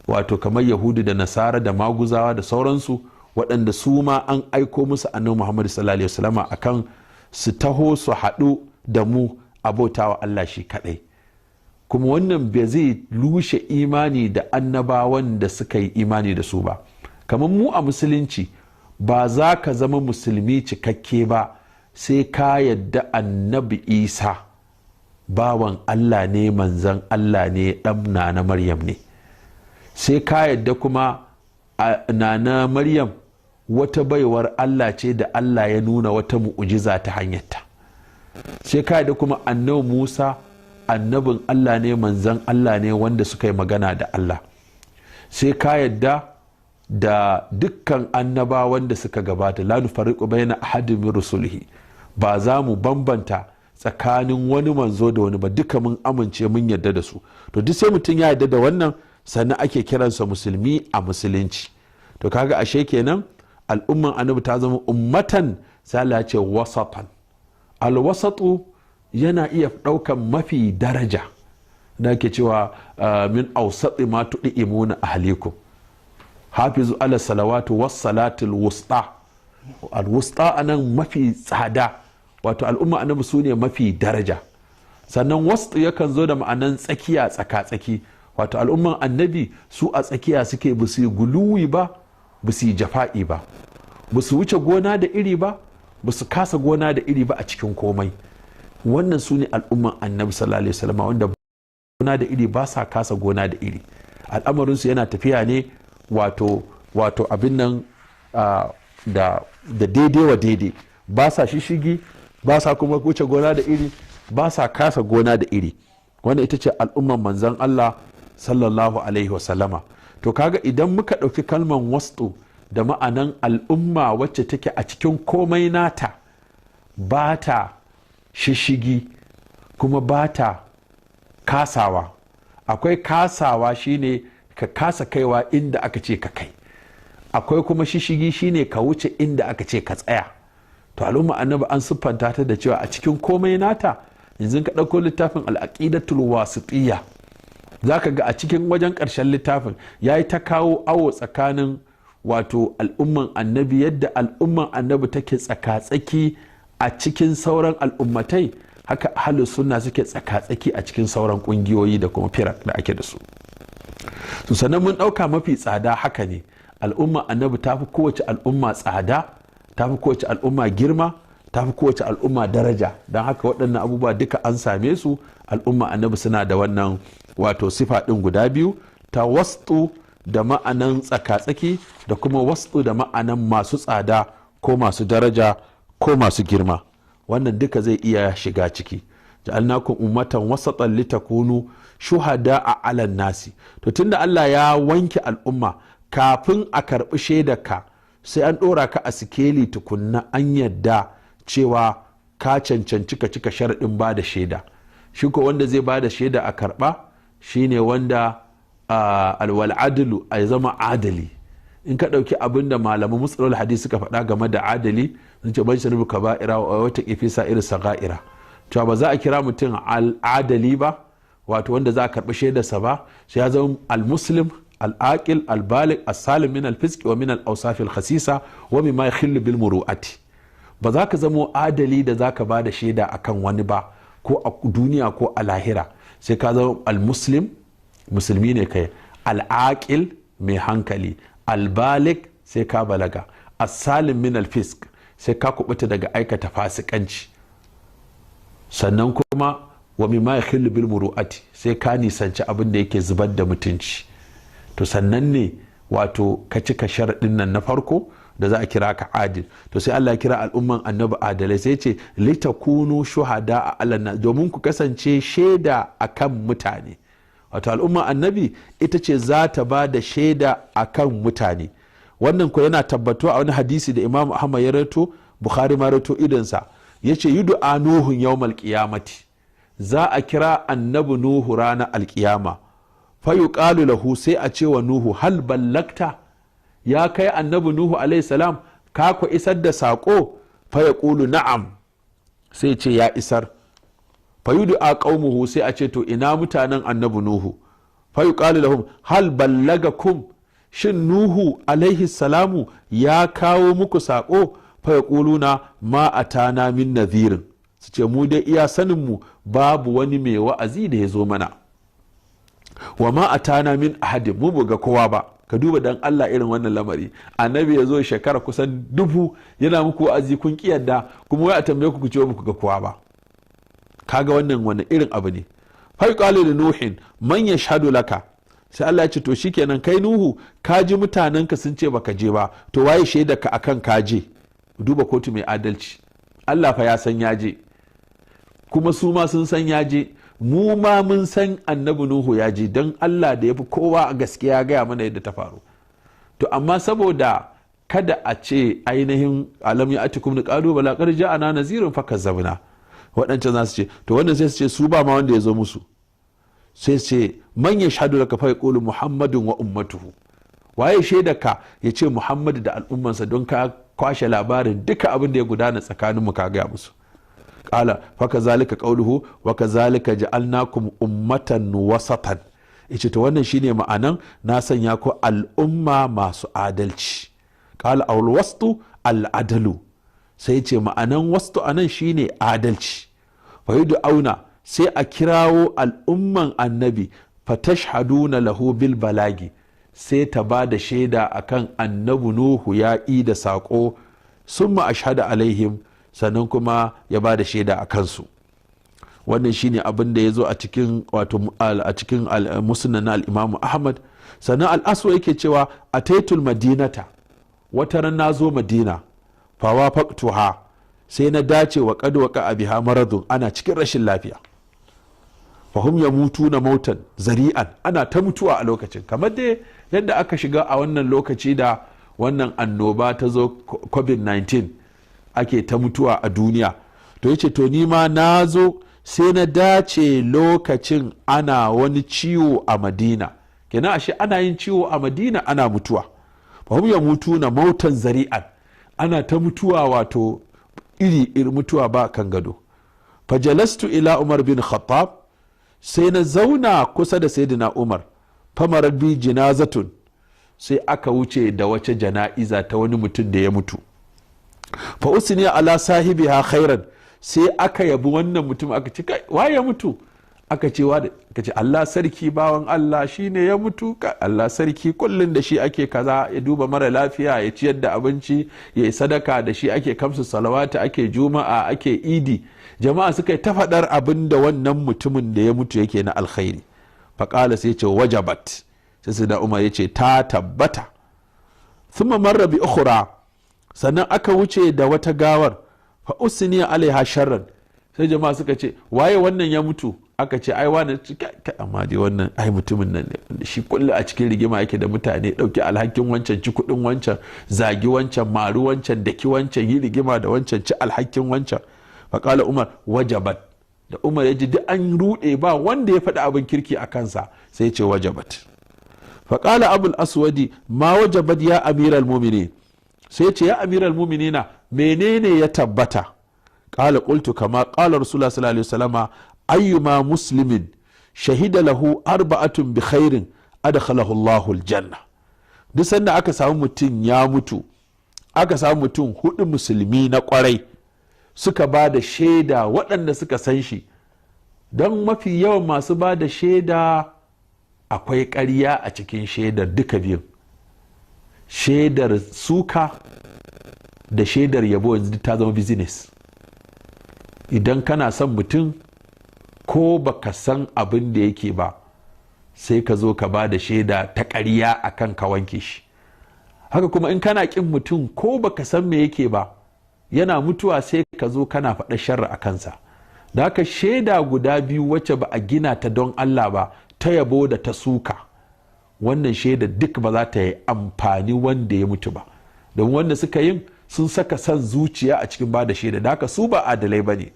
wato kamar Yahudu da Nasara da Maguzawa da sauransu, waɗanda su ma an aiko musu annabi Muhammadu sallallahu alaihi wasallama akan su taho su haɗu da mu abautawa Allah shi kaɗai. Kuma wannan bai zai rushe imani da annabawan da suka yi imani da su ba. Kamar mu a musulunci, ba za ka zama musulmi cikakke ba sai ka yadda annabi Isa bawan Allah ne, manzan Allah ne, ɗan Nana Maryam ne. Sai ka yadda kuma Nana Maryam wata baiwar Allah ce da Allah ya nuna wata mu'ujiza ta hanyarta. Sai ka yadda kuma annabi Musa annabin Allah ne, manzan Allah ne, wanda suka yi magana da Allah. Sai ka yadda da dukkan annabawan da suka gabata, la nufarriqu baina ahadin min rusulihi, ba za mu bambanta tsakanin wani manzo da wani ba, duka mun amince mun yadda da su. To duk sai mutum ya yadda da wannan sannan ake kiransa musulmi a musulunci. To kaga ashe kenan Al'umman annabi ta zama ummatan, sai Allah ya ce wasatan. Alwasatu yana iya ɗaukan mafi daraja da ake cewa min awsati ma tud'imuna ahlikum, hafizu ala salawatu was salatul wusta. Al wusta anan mafi tsada, wato al'umma annabi su ne mafi daraja. Sannan wasu yakan zo da ma'anan tsakiya, tsaka-tsaki, wato al'umman annabi su a tsakiya suke, ba su yi guluwi ba, ba su yi jafa'i ba, ba su wuce gona da iri ba, ba su kasa gona da iri ba a cikin komai. Wannan su ne al'umman annabi sallallahu alaihi wasallam, wanda gona da iri ba sa kasa gona da iri. Al'amarinsu yana tafiya ne wato abin nan da daidai wa daidai, ba sa shishigi, ba sa kuma wuce gona da iri, ba sa kasa gona da iri. Wannan ita ce al'umman manzan Allah sallallahu alaihi wasallama. To kaga idan muka ɗauki kalman wastu da ma'anan al'umma wacce take a cikin komai nata ba ta shishigi kuma ba ta kasawa. Akwai kasawa shine ka kasa kaiwa inda aka ce ka kai, akwai kuma shishigi shine ka wuce inda aka ce ka tsaya. To al'umma annabi an siffanta ta da cewa a cikin komai nata, yanzu ka ɗauko littafin al'aqidatul wasitiyya, za ka ga a cikin wajen ƙarshen littafin ya yi ta kawo awo tsakanin wato al'umman annabi, yadda al'umman annabi take tsaka-tsaki a cikin sauran al'ummatai, haka ahlus sunna suke tsaka-tsaki a cikin sauran ƙungiyoyi da kuma firak da ake da su. To sannan mun ɗauka mafi tsada, haka ne, al'umma annabi ta fi kowace al'umma tsada, ta fi kowace al'umma girma, ta fi kowace al'umma daraja. Don haka waɗannan abubuwa duka an same su, al'umma annabi suna da wannan wato sifa ɗin guda biyu, ta wastu da ma'anan tsaka-tsaki da kuma wastu da ma'anan masu tsada ko masu daraja ko masu girma. Wannan duka zai iya shiga ciki. Ja'alnakum ummatan wasatan litakunu shuhada a alan nasi. To tunda Allah ya wanke al'umma, kafin a karɓi shaidarka sai an ɗora ka a sikeli tukunna, an yadda cewa ka cancanci ka cika sharaɗin ba da shaida. Shi ko wanda zai ba da shaida a karɓa shine wanda alwal'adalu, a zama adali. In ka ɗauki abin da malaman musulul hadisi suka faɗa game da adali, sun ce ban sharibu kaba'ira wa wata kifi sa'ir saga'ira, cewa ba za a kira mutum al'adali ba, wato wanda za a karɓi shaidarsa ba, sai ya zama al-muslim al-aqil al-baligh as-salim min al-fisq wa min al-awsaf al-khasisa wa mimma yakhillu bil muru'ati. Ba za ka zamo adali da za ka ba da shaida akan wani ba, ko a duniya ko a lahira, sai ka zama al-muslim, musulmi ne kai, al-aqil mai hankali, al-baligh sai ka balaga, as-salim min al-fisq sai ka kubuta daga aikata fasikanci, sannan kuma wa mimma yakhillu bil muru'ati sai ka nisanci abin da yake zubar da mutunci. To sannan ne wato ka cika sharaɗin nan na farko da za a kira ka adil. To sai Allah ya kira al'umman annabi adalai, sai ce litakunu shuhada a alanna, domin ku kasance shaida akan mutane. Wato al'umman annabi ita ce za ta ba da shaida akan mutane. Wannan ko yana tabbatuwa a wani hadisi da Imam Ahmad ya rawaito, Bukhari ma rawaito irinsa, yace yudu'a nuhun yawmal qiyamati, za a kira annabi Nuhu ranar alkiyama, fayuqalu lahu, sai a ce wa Nuhu, hal ballakta, ya kai annabi Nuhu alayhi salam, ka ku isar da saƙo? Fayaqulu na'am, sai ce ya isar. Fayudu'a qaumuhu, sai a ce to ina mutanen annabi Nuhu? Fayuqalu lahum hal ballagakum, shin Nuhu alaihi salamu ya kawo muku saƙo? Fayaquluna ma atana min nadhirin, su ce mu dai iya saninmu babu wani mai wa'azi da ya zo mana. Wa ma atana min ahadin, mu buga kowa ba. Ka duba dan Allah irin wannan lamari, annabi ya zo shekara kusan 1000 yana muku wa'azi, kun ki yadda, kuma wai a tambaye ku ku ce ba ku ga kowa ba. Kaga wannan wani irin abu ne. Fa yuqalu li nuhin man yashhadu laka, sai Allah ya ce to shikenan kai Nuhu, ka ji mutanenka sun ce baka je ba, to waye shaida ka akan ka je? Duba kotu mai adalci. Allah fa ya san ya je, kuma su ma sun san ya je, mu ma mun san annabi Nuhu ya je, don Allah da ya fi kowa a gaskiya gaya mana yadda ta faru. To amma saboda kada a ce ainihin alam ya atikum qalu bala qad ja'ana nazirun fakazzabna, waɗancan za su ce to wannan, sai su ce su ba ma wanda ya zo musu, sai su ce man yashhadu laka fa yaqulu Muhammadun wa ummatuhu, Waye shaidarka? Ya ce Muhammadu da al'ummansa, don ka kwashe labarin duka abin da ya gudana tsakaninmu ka gaya musu. Qala fa zalika qawluhu wa kazalika ja'alnakum ummatan wasatan. Yace to wannan shine ma'anan na sanya ku al'umma masu adalci. Qala al wastu al adalu, sai ce ma'anan wastu anan shine adalci. Fa auna, sai a kirawo al'umman annabi, fatashhaduna lahu bil balagi, sai ta ba da shaida akan annabi Nuhu ya yi da saƙo, summa ashhadu alaihim, sannan kuma ya ba da shaida a kansu. Wannan shine abin da ya zo a cikin, wato a cikin musnad na al-Imam Ahmad. Sannan al-Aswa yake cewa ataitul madinata, wata ran na zo Madina, fawa faqtuha, sai na dace wa qad waqa biha maradun, ana cikin rashin lafiya. Fahum ya mutu na mautan zari'an, ana ta mutuwa a lokacin, kamar dai yadda aka shiga a wannan lokaci da wannan annoba ta zo COVID-19, ake ta mutuwa a duniya. To yace to ni ma na zo sai na dace lokacin ana wani ciwo a Madina. Kenan ashe ana yin ciwo a Madina, ana mutuwa. Fahum ya mutu na mautan zari'an, ana ta mutuwa, wato iri iri mutuwa ba kan gado. Fajalastu ila Umar bin Khattab, sai na zauna kusa da Sayyidina Umar. Famarar bi jinazatun, sai aka wuce da wace jana'iza ta wani mutum da ya mutu. Fa usniya ala sahibiha khairan, sai aka yabi wannan mutum, aka ce kai, waye ya mutu? Aka ce wa? Aka ce Allah sarki, bawan Allah shine ya mutu. Allah sarki, kullun da shi ake kaza, ya duba mara lafiya, ya ciyar da abinci, ya yi sadaka, da shi ake kamsu salawata, ake juma'a, ake idi. Jama'a suka yi ta faɗar abin da wannan mutumin da ya mutu yake na alkhairi. Faƙala, sai ce wajabat, sai sai da Umar ya ce ta tabbata. Thumma marra bi ukhra, sannan aka wuce da wata gawar. Fa usniya alaiha sharran, sai jama'a suka ce waye wannan ya mutu? Aka ce ai wani. Amma dai wannan ai mutumin nan ne, shi kullu a cikin rigima yake da mutane, dauki alhakin wancan, ci kudin wancan, zagi wancan, maru wancan, daki wancan, yi rigima da wancan, ci alhakin wancan. Faƙala Umar wajabat. Da Umar ya ji duk an ruɗe, ba wanda ya faɗi abin kirki a kansa, sai ce wajabat. Faƙala Abul Aswadi ma wajabat ya amiral mumini? Sai ce ya amiral muminina, menene ya tabbata? Qala qultu kama qala Rasulullah sallallahu alaihi wasallama, ayyuma muslimin shahida lahu arba'atun bi khairin adkhalahu Allahu aljanna. Duk sanda aka samu mutum ya mutu, aka samu mutum hudu musulmi na kwarai suka ba da shaida, waɗanda suka san shi, don mafi yawan masu ba da shaida akwai ƙarya a cikin shaidar duka biyun, shaidar suka da shaidar yabo, yanzu ta zama business. Idan kana son mutum, ko baka san abin da yake ba, sai ka zo ka ba da shaida ta ƙarya akan ka wanke shi. Haka kuma in kana ƙin mutum, ko baka san me yake ba, yana mutuwa sai ka zo kana faɗa sharri a kansa. Da haka shaida guda biyu wacce ba a gina ta don Allah ba, ta yabo da ta suka, wannan shaida duk ba za ta yi amfani wanda ya mutu ba, don wanda suka yin sun saka son zuciya a cikin ba da shaida. Da haka su ba adalai ba ne.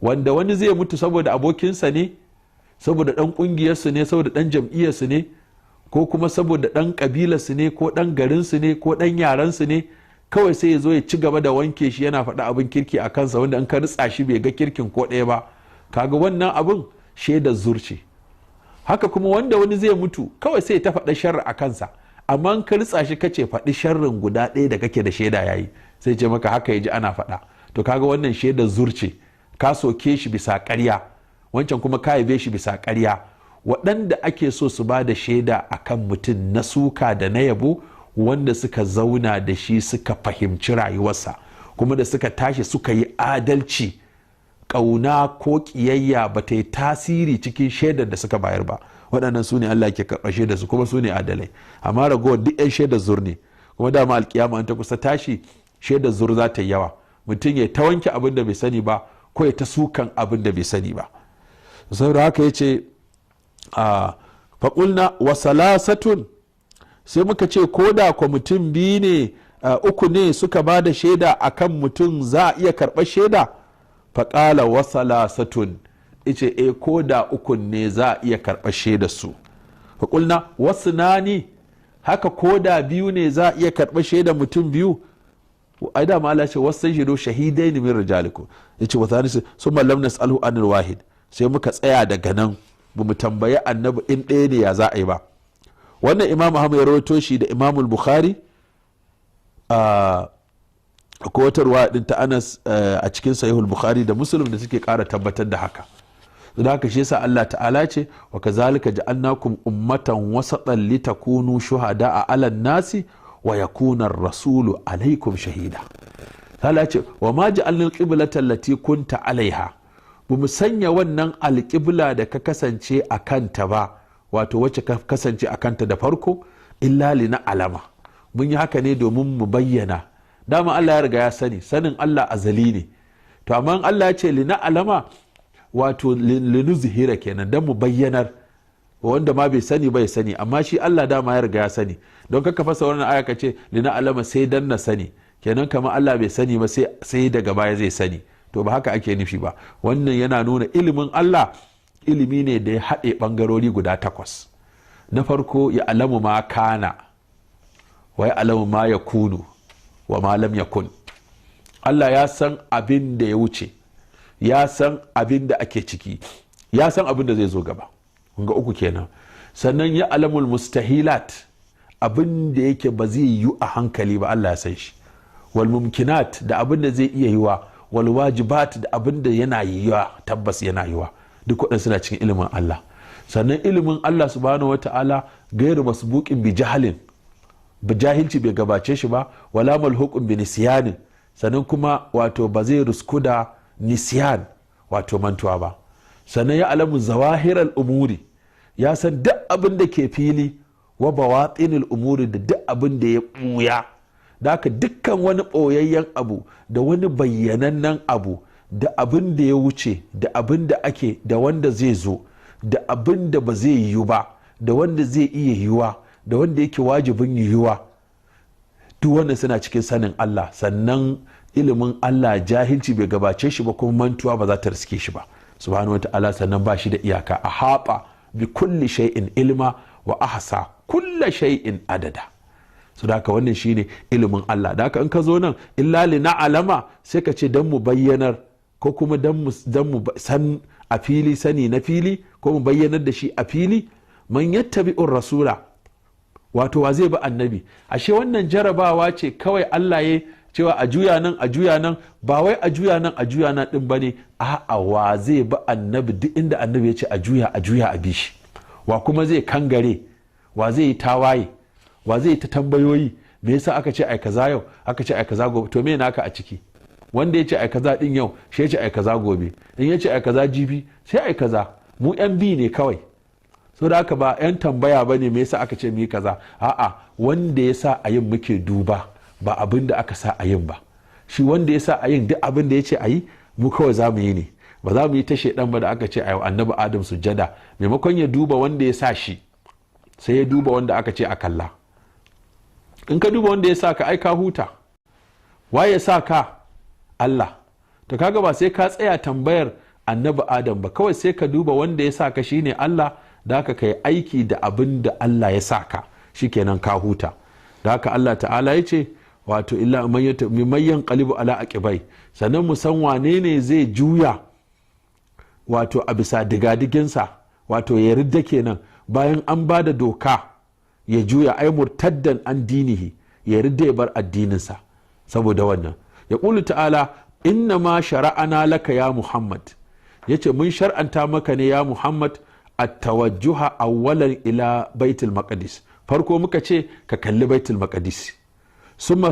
Wanda wani zai mutu saboda abokinsa ne, saboda ɗan ƙungiyarsu ne, saboda ɗan jam'iyyarsu ne, ko kuma saboda ɗan ƙabilarsu ne, ko ɗan garinsu ne, ko ɗan yarensu ne, kawai sai ya zo ya ci gaba da wanke shi, yana faɗa abin kirki a kansa, wanda in ka ritsa shi bai ga kirkin ko ɗaya ba. Kaga wannan abin shaidar zurce. Haka kuma wanda wani zai mutu, kawai sai ta faɗa sharri a kansa, amma in ka ritsa shi kace faɗi sharrin guda ɗaya da kake da shaida yayi, sai ce maka haka ya ji ana faɗa. To kaga wannan shaidar zurce, ka soke shi bisa ƙarya, wancan kuma ka yabe shi bisa ƙarya. Waɗanda ake so su ba da shaida akan mutum na suka da na yabo, wanda suka zauna da shi, suka fahimci rayuwarsa, kuma da suka tashi suka yi adalci, ƙauna ko ƙiyayya ba ta yi tasiri cikin shaidar da suka bayar ba, waɗannan su ne Allah ke karɓar shaidar su, kuma su ne adalai. Amma ragowar duk 'yan shaidar zur ne. Kuma dama alkiyama an ta kusa tashi, shaidar zur za ta yi yawa, mutum ya ta wanke abin da bai sani ba, ko ya ta sukan abin da bai sani ba. Saboda haka ya ce a faƙulna wa salasatun, sai muka ce ko da kwa mutum biyu ne, uku ne suka ba da shaida a kan mutum, za a iya karɓar shaida? Faƙala wa salasatun, ice e, ko da ukun ne za a iya karɓar shaida su. Faƙulna wasu nani, Haka ko da biyu ne, za a iya karɓar shaidar mutum biyu. Ai da Allah ce: "Wastashhidu shahidaini min rijalikum." Yace wa thani summa lam nas'alhu anil wahid. Sai muka tsaya daga nan, ba mu tambayi Annabi in ɗaya ne ya za a yi ba. Wannan Imam Ahmad ya rawaito shi da Imam Bukhari. Akwai wata ruwa din ta Anas a cikin Sahihul Bukhari da Muslim da suke kara tabbatar da haka. Don haka shi yasa Allah Ta'ala ce: "Wa kazalika ja'alnakum ummatan wasatan litakunu shuhada'a 'alan nasi wa yakuna ar-rasulu alaikum shahida." Allah ce: "Wa ma ja'alna al-qiblata allati kunta 'alaiha." Ba mu sanya wannan alƙibla da ka kasance a kanta ba, wato wacce ka kasance a kanta da farko, illa li na alama. Mun yi haka ne domin mu bayyana. Dama Allah ya riga ya sani, sanin Allah azali ne. To amma Allah ya ce li na alama, wato linuzhira kenan, don mu bayyanar, wanda ma bai sani bai sani. Amma shi Allah dama ya riga ya sani. Don kaka fasa wannan aya ka ce lina alama sai dan na sani kenan, kamar Allah bai sani ba sai daga baya zai sani. To ba haka ake nufi ba. Wannan yana nuna ilimin Allah ilimi ne da ya haɗe ɓangarori guda takwas. Na farko, ya alamu ma kana wa ya alamu ma ya kunu wa ma lam yakun. Allah ya san abin da ya wuce, ya san abin da ake ciki, ya san abin da zai zo gaba. Ga uku kenan. Sannan ya alamul mustahilat, abin da yake ba zai yiwu a hankali ba, Allah ya san shi. Wal mumkinat, da abin da zai iya yiwa. Wal wajibat, da abin da yana yiwa, tabbas yana yiwa. Duk waɗansu suna cikin ilimin Allah. Sannan ilimin Allah Subhanahu wata'ala gairu masbuqin bi jahalin, ba jahilci bai gabace shi ba, wala malhuqun bi nisyanin. Sannan kuma wato ba zai rusku da nisyan, wato mantuwa ba. Sannan ya alamu zawahiral umuri, ya san duk abin da ke fili, wa bawatinil umuri, da duk abin da ya ɓuya. Da haka dukkan wani ɓoyayyen abu da wani bayyanannen abu, da abin da ya wuce, da abin da ake, da wanda zai zo, da abin da ba zai yiwu ba, da wanda zai iya yiwuwa, da wanda yake wajibin yiwuwa, duk wannan suna cikin sanin Allah. Sannan ilimin Allah jahilci bai gabace shi ba, kuma mantuwa ba za ta riske shi ba, Subhanahu wata'ala. Sannan ba shi da iyaka. A haɓa bi kulli shay'in ilma wa ahsa kulla shay'in adada. Su da haka wannan shine ilimin Allah. Da haka in ka zo nan, illa li na alama, sai ka ce dan mu bayyanar, ko kuma dan mu san a fili, sani na fili, ko mu bayyanar da shi a fili. Man yattabi'ur rasula, wato wa zai bi Annabi? Ashe wannan jarabawa ce kawai Allah ya cewa a juya nan, a juya nan. Ba wai a juya nan, a juya nan din bane. A'a, wa zai bi Annabi? Duk inda Annabi ya ce a juya, a juya a bi shi. Wa kuma zai kangare? Wa zai yi tawaye? Wa zai yi ta tambayoyi? Me yasa aka ce ai kaza yau, aka ce ai kaza gobe? To me naka a ciki? Wanda ya ce ai kaza din yau, shi ya ce ai kaza gobe. In ya ce ai kaza jibi, sai ai kaza. Mu yan bi ne kawai. So da haka ba yan tambaya ba ne, me yasa aka ce mu yi kaza. A'a, wanda ya sa a yin muke duba, ba abin da aka sa a yin ba. Shi wanda ya sa a yin, duk abin da ya ce a yi, mu kawai za mu yi ne. Ba za mu yi ta shaidan ba da aka ce a yi Annabi Adam sujjada, maimakon ya duba wanda ya sa shi, sai ya duba wanda aka ce a kalla. In ka duba wanda ya sa ka, ai ka huta. Waye ya sa ka? Allah. To kaga ba sai ka tsaya tambayar Annabi Adam ba, kawai sai ka duba wanda ya sa ka, shine Allah. Da haka kai aiki da abin da Allah ya sa ka, shikenan ka huta. Da haka Allah Ta'ala ya ce, wato illa man yanqalibu ala aqibai. Sannan mu san wane ne zai juya, wato a bisa digadiginsa, wato ya ridda kenan, bayan an ba da doka ya juya, ai murtaddan an dinihi, ya ridda ya bar addininsa. Saboda wannan ya ƙulu Ta'ala: "Inna ma shara'ana laka ya Muhammad." Ya ce mun shar'anta maka ne ya Muhammad, at-tawajjuha awwalan ila Baitul Maqdis. Farko muka ce ka kalli Baitul Maqdis. Summa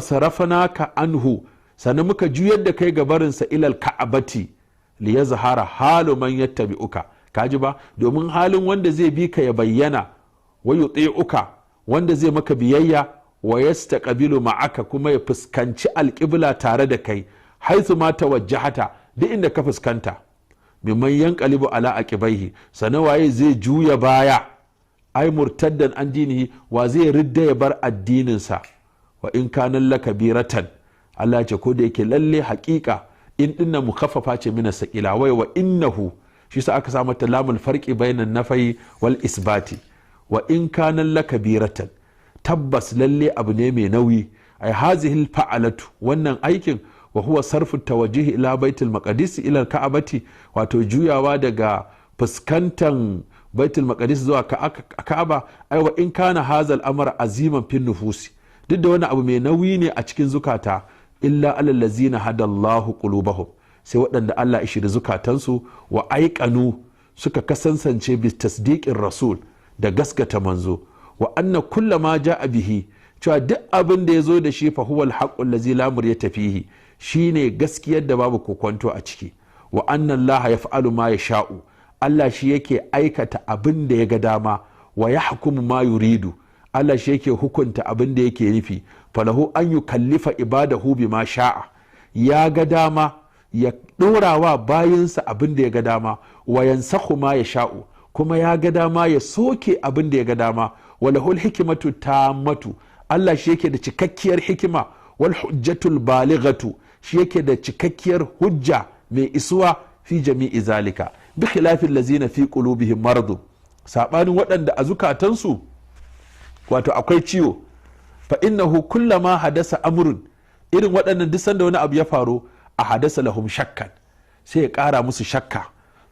ka anhu, sannan muka juyar da kai gabarinsa, ilal Ka'abati, li yazhara halu man yattabi'uka. Kaji ba? Domin halin wanda zai bi ka ya bayyana, wa yuti'uka, wanda zai maka biyayya, wa yastaqbilu ma'aka, kuma ya fuskanci alƙibla tare da kai, haithu ma tawajjahata, duk inda ka fuskanta. Mimman yanqalibu ala aqibaihi. Sannan waye zai juya baya? Ai murtaddan an dinihi, wa zai ridda ya bar addininsa? Wa in kana lakabiratan, Allah ce ko da yake lalle haƙiƙa, in dinnan mukaffafa ce mina saƙila, wai wa innahu, shi sa aka sa mata lamul farqi bainan nafayi wal isbati. Wa in kana lakabiratan, Tabbas lalle abu ne mai nauyi. Ai hazihi fa'alatu, wannan aikin, wa huwa sarfu tawajjuhi ila Baitul Maqdis ila Ka'abati, wato juyawa daga fuskantan Baitul Maqdis zuwa Ka'aba. Ai wa in kana hazal amr aziman fin nufusi, duk da wani abu mai nauyi ne a cikin zukata, illa alal ladzina hadallahu qulubahum, sai waɗanda Allah ya shiri zukatansu, wa aiqanu, suka kasansance, bi tasdiqin rasul, da gaskata manzo, wa anna kulla ma ja'a bihi, cewa duk abin da ya zo da shi, fa huwa al-haqqu allazi la muryata fihi, shine gaskiyar da babu kokonto a ciki, wa anna Allah yaf'alu ma yasha'u, Allah shi yake aikata abin da ya ga dama, wa yahkumu ma yuridu, Allah shi yake hukunta abin da yake nufi, falahu an yukallifa ibadahu bima sha'a, ya ga dama ya ɗorawa bayinsa abin da ya ga dama, wa yansakhu ma yasha'u, kuma ya ga dama ya soke abin da ya ga dama, walahul hikimatu tammatu, Allah shi yake da cikakkiyar hikima, wal hujjatul balighatu, shi yake da cikakkiyar hujja mai isuwa, fi jami'i zalika, bi khilafin lazina fi qulubihim maradu, sabanin waɗanda a zukatansu wato akwai ciwo, fa innahu kullama hadasa amrun, irin waɗannan duk sanda wani abu ya faru, a hadasa lahum shakkan, sai ya ƙara musu shakka,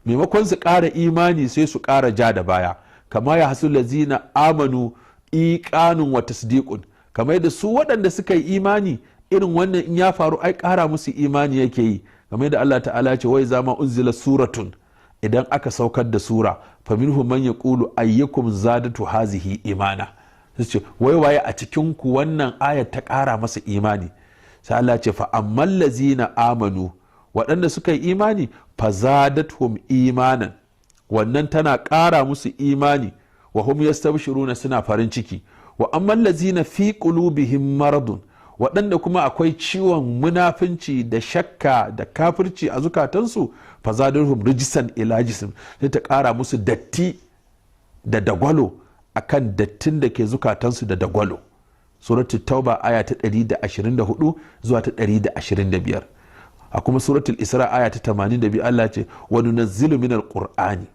maimakon su ƙara imani sai su ƙara ja da baya, kama ya hasu lazina amanu iqanun wa tasdiqun, kamar yadda su waɗanda suka yi imani irin wannan in ya faru ai ƙara musu imani yake yi, kamar yadda Allah ta'ala ce wai zama unzila suratun, idan aka saukar da sura, fa minhum man yaqulu ayyukum zadatu hazihi imana, sai ce wai waye a cikin ku wannan ayar ta ƙara masa imani? Sai Allah ce fa ammal lazina amanu, waɗanda suka yi imani, fa zadatuhum imanan, wannan tana ƙara musu imani, wa hum yastabshiruna, suna farin ciki, wa ammal lazina fi qulubihim maradun, waɗanda kuma akwai ciwon munafinci da shakka da kafirci a zukatansu, fa zadatuhum rijsan ila jism, sai ta ƙara musu datti da dagwalo akan dattin da ke zukatansu da dagwalo. Suratul Tauba aya ta 124 zuwa ta 125. A kuma Suratul Isra aya ta 82 Allah ce wa nunazzilu minal Qur'ani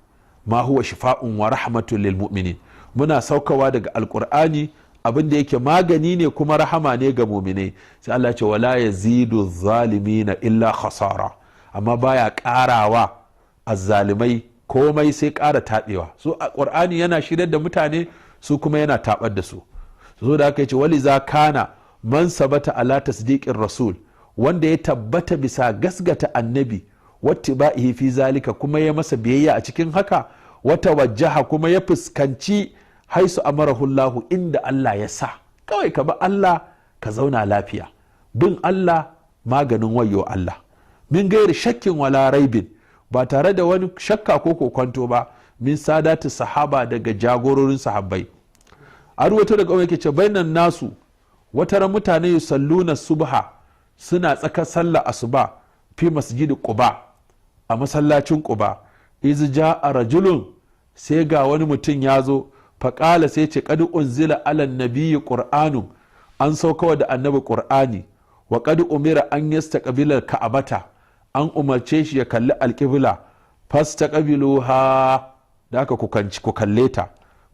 ma huwa shifa'un wa rahmatun lil mu'minin, muna saukawa daga Alqur'ani abin da yake magani ne kuma rahama ne ga mu'minai. Sai Allah ce wala yazidu zalimina illa khasara, amma baya karawa azzalimai komai sai kara tabewa. So a Qur'ani yana shiryar da mutane, su kuma yana tabar da su. So da aka yace wali za kana man sabata ala tasdiqir rasul, wanda ya tabbata bisa gasgata annabi, wattiba'ihi fi zalika, kuma ya masa biyayya a cikin haka, wata wajjaha, kuma ya fuskanci haisu amarahu Allahu, inda Allah ya sa. Kawai ka bi Allah ka zauna lafiya. Bin Allah maganin wayo Allah. Min gairi shakkin wala raibin, ba tare da wani shakka ko kokwanto ba, min sadatu sahaba, daga jagororin sahabbai. A ruwato daga yake ce bainan nasu, wataran mutane yusalluna subha, suna tsakar sallah asuba, fi masjidi Quba, a masallacin Quba, iz ja'a rajulun, sai ga wani mutum ya zo, faƙala, sai ce qad unzila ala nabiyyi qur'anun, an saukawa da annabi Qur'ani, wa qad umira an yastaqbila Ka'abata, an umarce shi ya kalli alƙibla, fastaqbiluha, da aka ku kalle ta,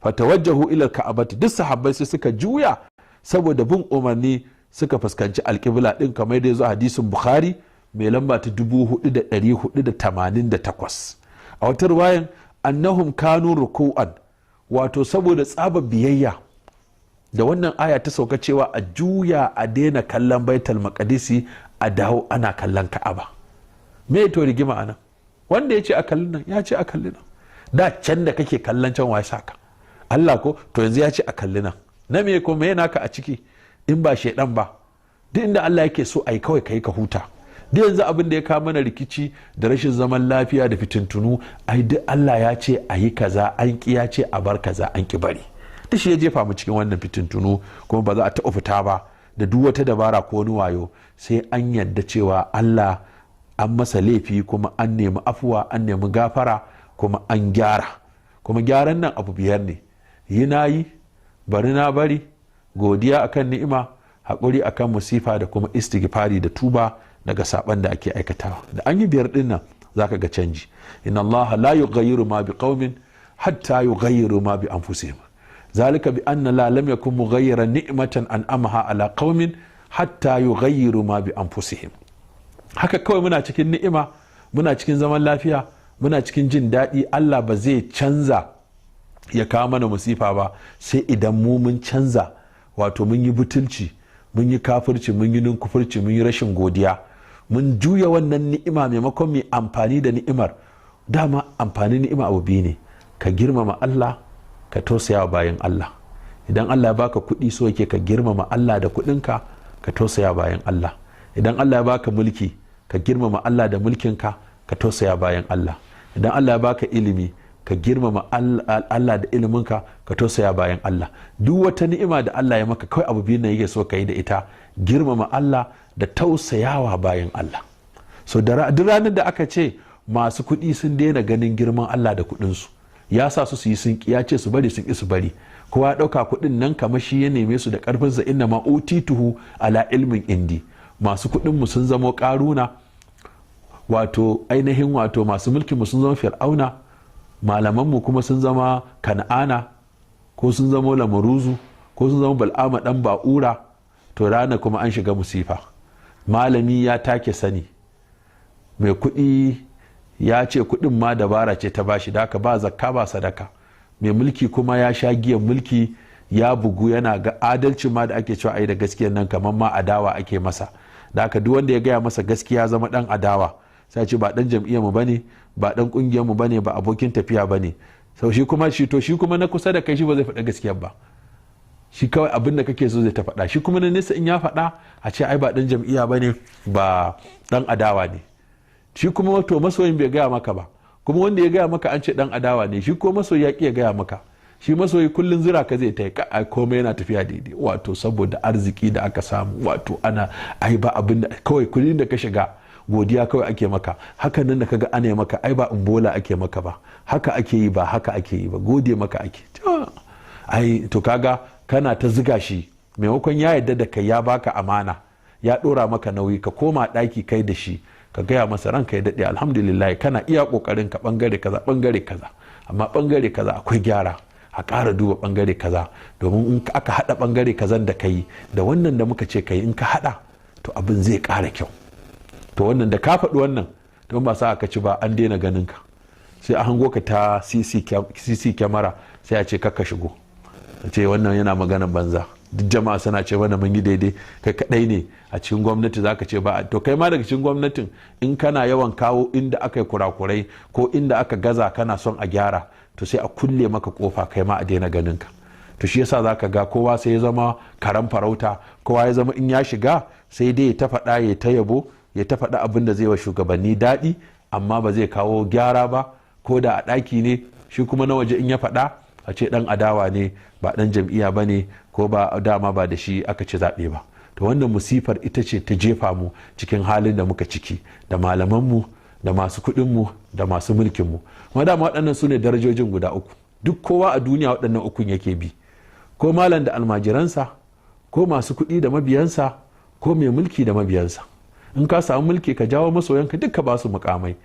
fatawajjahu ila Ka'abati, duk sahabbai sai suka juya saboda bin umarni suka fuskanci alƙibla ɗin, kamar yadda ya zo hadisin Bukhari mai lamba ta 4488. A wata ruwayan annahum kanu ruku'an, wato saboda tsaba biyayya da wannan aya ta sauka cewa a juya a daina kallon Baital Maqdisi a dawo ana kallon Ka'aba. Me to rigima anan? Wanda ya ce a kallon nan ya ce a kalli nan. Da can da kake kallon can wai saka Allah ko? To yanzu ya ce a kalli nan, na me ko me naka a ciki in ba shaidan ba? Duk inda Allah yake so ai kawai kai ka huta. Duk yanzu abin da ya kawo mana rikici da rashin zaman lafiya da fitintunu, ai duk Allah ya ce a yi kaza an ki, ya ce a bar kaza an ki bari. Duk shi ya jefa mu cikin wannan fitintunu, kuma ba za a taɓa fita ba da duk wata dabara ko wani wayo, sai an yarda cewa Allah an masa laifi, kuma an nemi afuwa, an nemi gafara, kuma an gyara. Kuma gyaran nan abu biyar ne: yi na yi, bari na bari, godiya akan ni'ima, haƙuri akan musifa, da kuma istighfari da tuba daga saban da ake aikatawa. Da an yi biyar din nan zaka ga canji. Inna Allah la yughayyiru ma bi qaumin hatta yughayyiru ma bi anfusihim. Zalika bi anna la lam yakun mughayyiran ni'matan an'amaha ala qaumin hatta yughayyiru ma bi anfusihim. Haka kawai muna cikin ni'ima, muna cikin zaman lafiya, muna cikin jin daɗi, Allah ba zai canza ya kawo mana musifa ba sai idan mu mun canza, wato mun yi butulci, mun yi kafirci, mun yi ninkufurci, mun yi rashin godiya, mun juya wannan ni'ima maimakon mu amfani da ni'imar. Dama amfani ni'ima abu biyu ne: ka girmama Allah, ka tausaya bayan Allah. Idan Allah ya baka kuɗi, so yake ka girmama Allah da kuɗinka, ka tausaya bayan Allah. Idan Allah ya baka mulki, ka girmama Allah da mulkinka, ka tausaya bayan Allah. Idan Allah ya baka ilimi, ka girmama Allah da iliminka, ka tausaya bayan Allah. Duk wata ni'ima da Allah ya maka, kawai abu biyu ne yake so ka yi da ita: girmama Allah da tausayawa bayan Allah. So da duk ranar da aka ce masu kuɗi sun daina ganin girman Allah da kuɗinsu, ya sa su su yi sun ya ce su bari sun ƙi su bari, kowa ya ɗauka kuɗin nan kamar shi ya neme su da ƙarfinsa, inna ma utituhu ala ilmin indi. Masu kuɗin mu sun zamo ƙaruna, wato ainihin wato masu mulkin mu sun zama Fir'auna, malamanmu kuma sun zama Kan'ana, ko sun zama Lamaruzu, ko sun zama Bal'ama dan Ba'ura. To rana kuma an shiga musifa. Malami ya take sani, mai kuɗi ya ce kuɗin ma dabara ce ta bashi, da ba zakka ba sadaka. Mai mulki kuma ya sha giyan mulki, ya bugu, yana ga adalci ma da ake cewa ai da gaskiyar nan kamar ma adawa ake masa. Da haka duk wanda ya gaya masa gaskiya zama dan adawa, sai ce ba dan jam'iyyar mu bane, ba dan kungiyar mu bane, ba abokin tafiya bane. Sau shi kuma shi to shi kuma na kusa da kai shi ba zai faɗa gaskiyar ba, shi kawai abin da kake so zai ta faɗa. Shi kuma na nesa in ya faɗa a ce ai ba dan jam'iyya bane, ba dan adawa ne. Shi kuma to masoyin bai gaya maka ba, kuma wanda ya gaya maka an ce dan adawa ne, shi ko masoyi ya ƙi ya gaya maka. Shi masoyi kullun zira ka zai ta yi, komai yana tafiya daidai, wato saboda arziki da aka samu, wato ana ai ba abin da kawai kullun da ka shiga godiya kawai ake maka. Haka nan da kaga ana maka, ai ba umbola ake maka ba, haka ake yi ba, haka ake yi ba, gode maka ake. Ai to kaga kana ta ziga shi, maimakon ya yarda da kai, ya baka amana, ya dora maka nauyi, ka koma daki kai da shi ka gaya masa ranka ya daɗe, alhamdulillah kana iya kokarin ka bangare kaza, bangare kaza, amma bangare kaza akwai gyara, a ƙara duba bangare kaza, domin in aka haɗa bangare kazan da kai da wannan da muka ce kai, in ka haɗa to abin zai ƙara kyau. To wannan da ka faɗi wannan, don ba sa aka ci ba, an daina ganin ka, sai a hango ka ta CC kyamara, sai a ce kaka shigo, a ce wannan yana maganan banza, duk jama'a suna ce mana mun yi daidai, kai kadai ne a cikin gwamnati zaka ce ba. To kai ma daga cikin gwamnatin, in kana yawan kawo inda aka yi kurakurai ko inda aka gaza kana son a gyara, to sai a kulle maka kofa, kai ma a daina ganin ka. To shi yasa zaka ga kowa sai ya zama karan farauta, kowa ya zama in ya shiga sai dai ya ta faɗa, ya ta yabo, ya ta faɗa abin da zai wa shugabanni daɗi, amma ba zai kawo gyara ba, ko da a ɗaki ne. Shi kuma na waje in ya faɗa a ce ɗan adawa ne, ba ɗan jam'iyya ba ne, ko ba dama ba da shi aka ci zaɓe ba. To wannan musifar ita ce ta jefa mu cikin halin da muka ciki, da malamanmu da masu kuɗinmu da masu mulkinmu. Kuma dama waɗannan su ne darajojin guda uku, duk kowa a duniya waɗannan ukun yake bi: ko malam da almajiransa, ko masu kuɗi da mabiyansa, ko mai mulki da mabiyansa. In ka samu mulki ka jawo masoyanka duk ka ba su mukamai.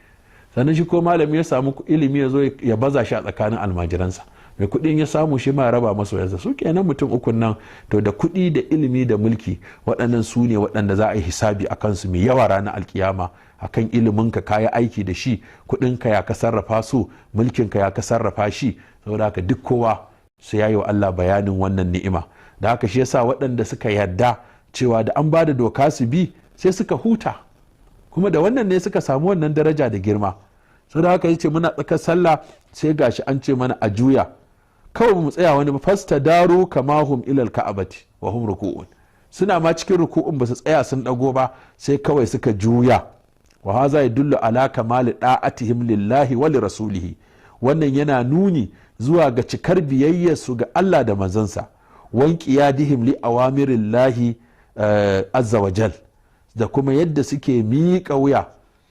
Sannan shi ko malami ya samu ilimi ya zo ya baza shi a tsakanin almajiransa. Mai kuɗin ya samu shi ma raba masoyansa. Su kenan mutum ukun nan. To da kuɗi da ilimi da mulki, waɗannan su ne waɗanda za a yi hisabi a kansu mai yawa ranar alkiyama. Akan iliminka ka yi aiki da shi, kuɗinka ya ka sarrafa su, mulkinka ya ka sarrafa shi. Saboda haka duk kowa sai ya yi wa Allah bayanin wannan ni'ima. Da haka shi yasa waɗanda suka yarda cewa da an ba da doka su bi, sai suka huta, kuma da wannan ne suka samu wannan daraja da girma. Saboda haka yace muna tsakar sallah sai gashi an ce mana a juya, kawai mu tsaya wani fasta daru kama hum ilal ka'abati wa hum ruku'un. Suna ma cikin ruku'un, ba su tsaya sun dago ba, sai kawai suka juya. Wa haza yadullu ala kamali da'atihim lillahi wa rasulihi. Wannan yana nuni zuwa ga cikar biyayyarsu ga Allah da manzansa, wanqiyadihim li awamirillahi azza wa jal, da kuma yadda suke miƙa wuya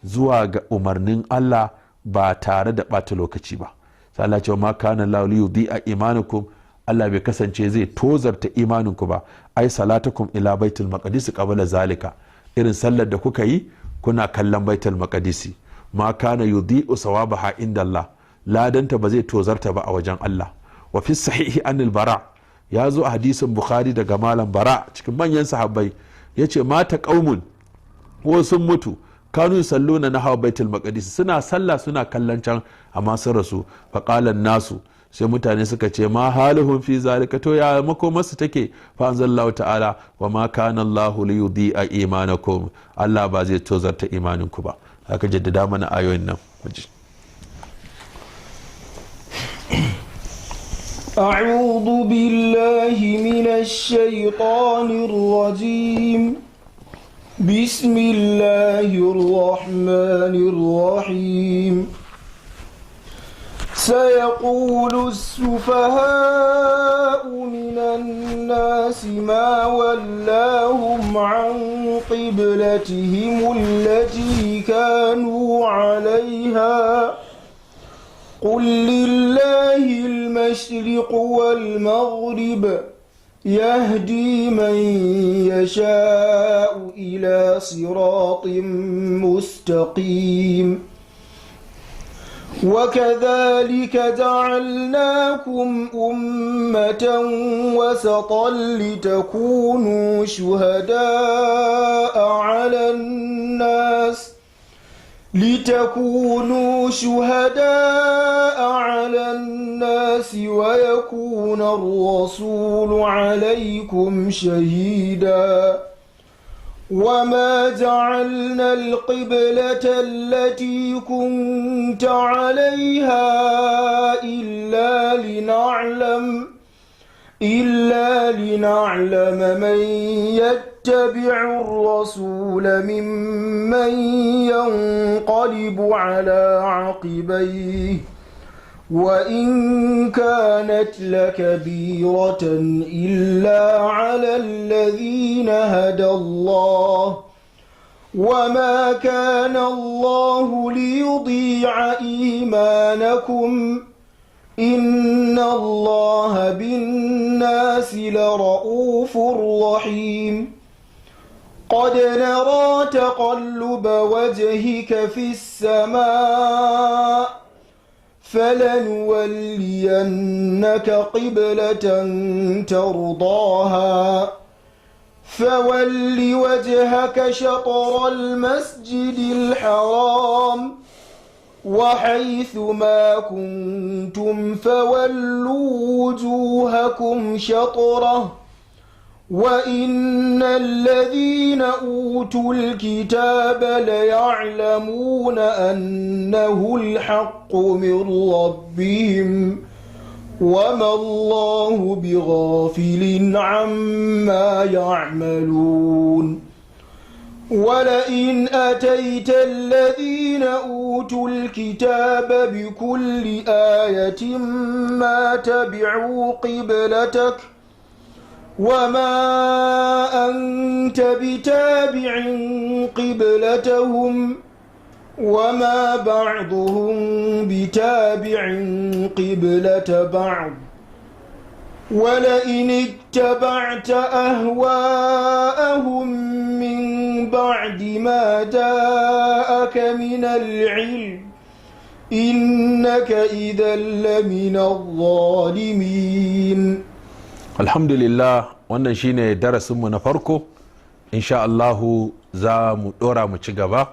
zuwa ga umarnin Allah ba tare da ɓata lokaci ba. Sai Allah ce ma kana la yudhi'a imanakum, Allah bai kasance zai tozarta imaninku ba, ai salatukum ila baitul maqdis qabla zalika, irin sallar da kuka yi kuna kallon baitul maqdisi. Ma kana yudhi'u sawabaha inda Allah, ladanta ba zai tozarta ba a wajen Allah. Wa fi sahihi anil Bara, ya zo a hadisin Bukhari daga Malam Bara cikin manyan sahabbai, ya ce mata qaumun, ko sun mutu, kanu salluna na hawa Baitul Maqdis, suna sallah suna kallon can, amma sun rasu. Faqalan nasu, sai mutane suka ce, ma haluhum fi zalika? To ya makomarsu take? Fa anzalallahu ta'ala wa ma kana Allahu li yudi'a imanakum, Allah ba zai tozarta imaninku ba. Haka jaddada mana ayoyin nan. أعوذ بالله من الشيطان الرجيم. بسم الله الرحمن الرحيم. سيقول السفهاء من الناس ما ولاهم عن قبلتهم التي كانوا عليها. قل لله المشرق والمغرب يهدي من يشاء إلى صراط مستقيم. وكذلك جعلناكم أمة وسطا لتكونوا شهداء على الناس ويكون الرسول عليكم شهيدا. وما جعلنا القبلة التي كنت عليها إلا لنعلم من يتبع الرسول ممن ينقلب على عقبيه. وإن كانت لكبيرة إلا على الذين هدى الله. وما كان الله ليضيع إيمانكم إن الله بالناس لرؤوف رحيم. قد نرى تقلب وجهك في السماء فلنولينك قبلة ترضاها فول وجهك شطر المسجد الحرام وحيث ما كنتم فولوا وجوهكم شطره. وإن الذين أوتوا الكتاب ليعلمون أنه الحق من ربهم وما الله بغافل عما يعملون. ولئن أتيت الذين أوتوا الكتاب بكل آية ما تبعوا قبلتك وما أنت بتابع قبلتهم وما بعضهم بتابع قبلة بعض. ولئن اتبعت أهواءهم من بعد ما جاءك من العلم إنك إذا لمن الظالمين. Alhamdulillah, wannan shine darasinmu na farko. Insha Allahu za mu dora mu ci gaba.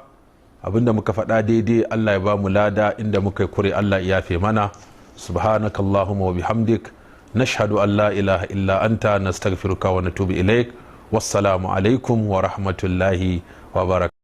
Abinda muka faɗa daidai, Allah ya ba mu lada. Inda muka yi kure, Allah ya yafe mana. Subhanakallahumma wa bihamdik, nashhadu an la ilaha illa anta, nastaghfiruka wa natubu ilaik. Wassalamu alaikum wa rahmatullahi wa barakatuh.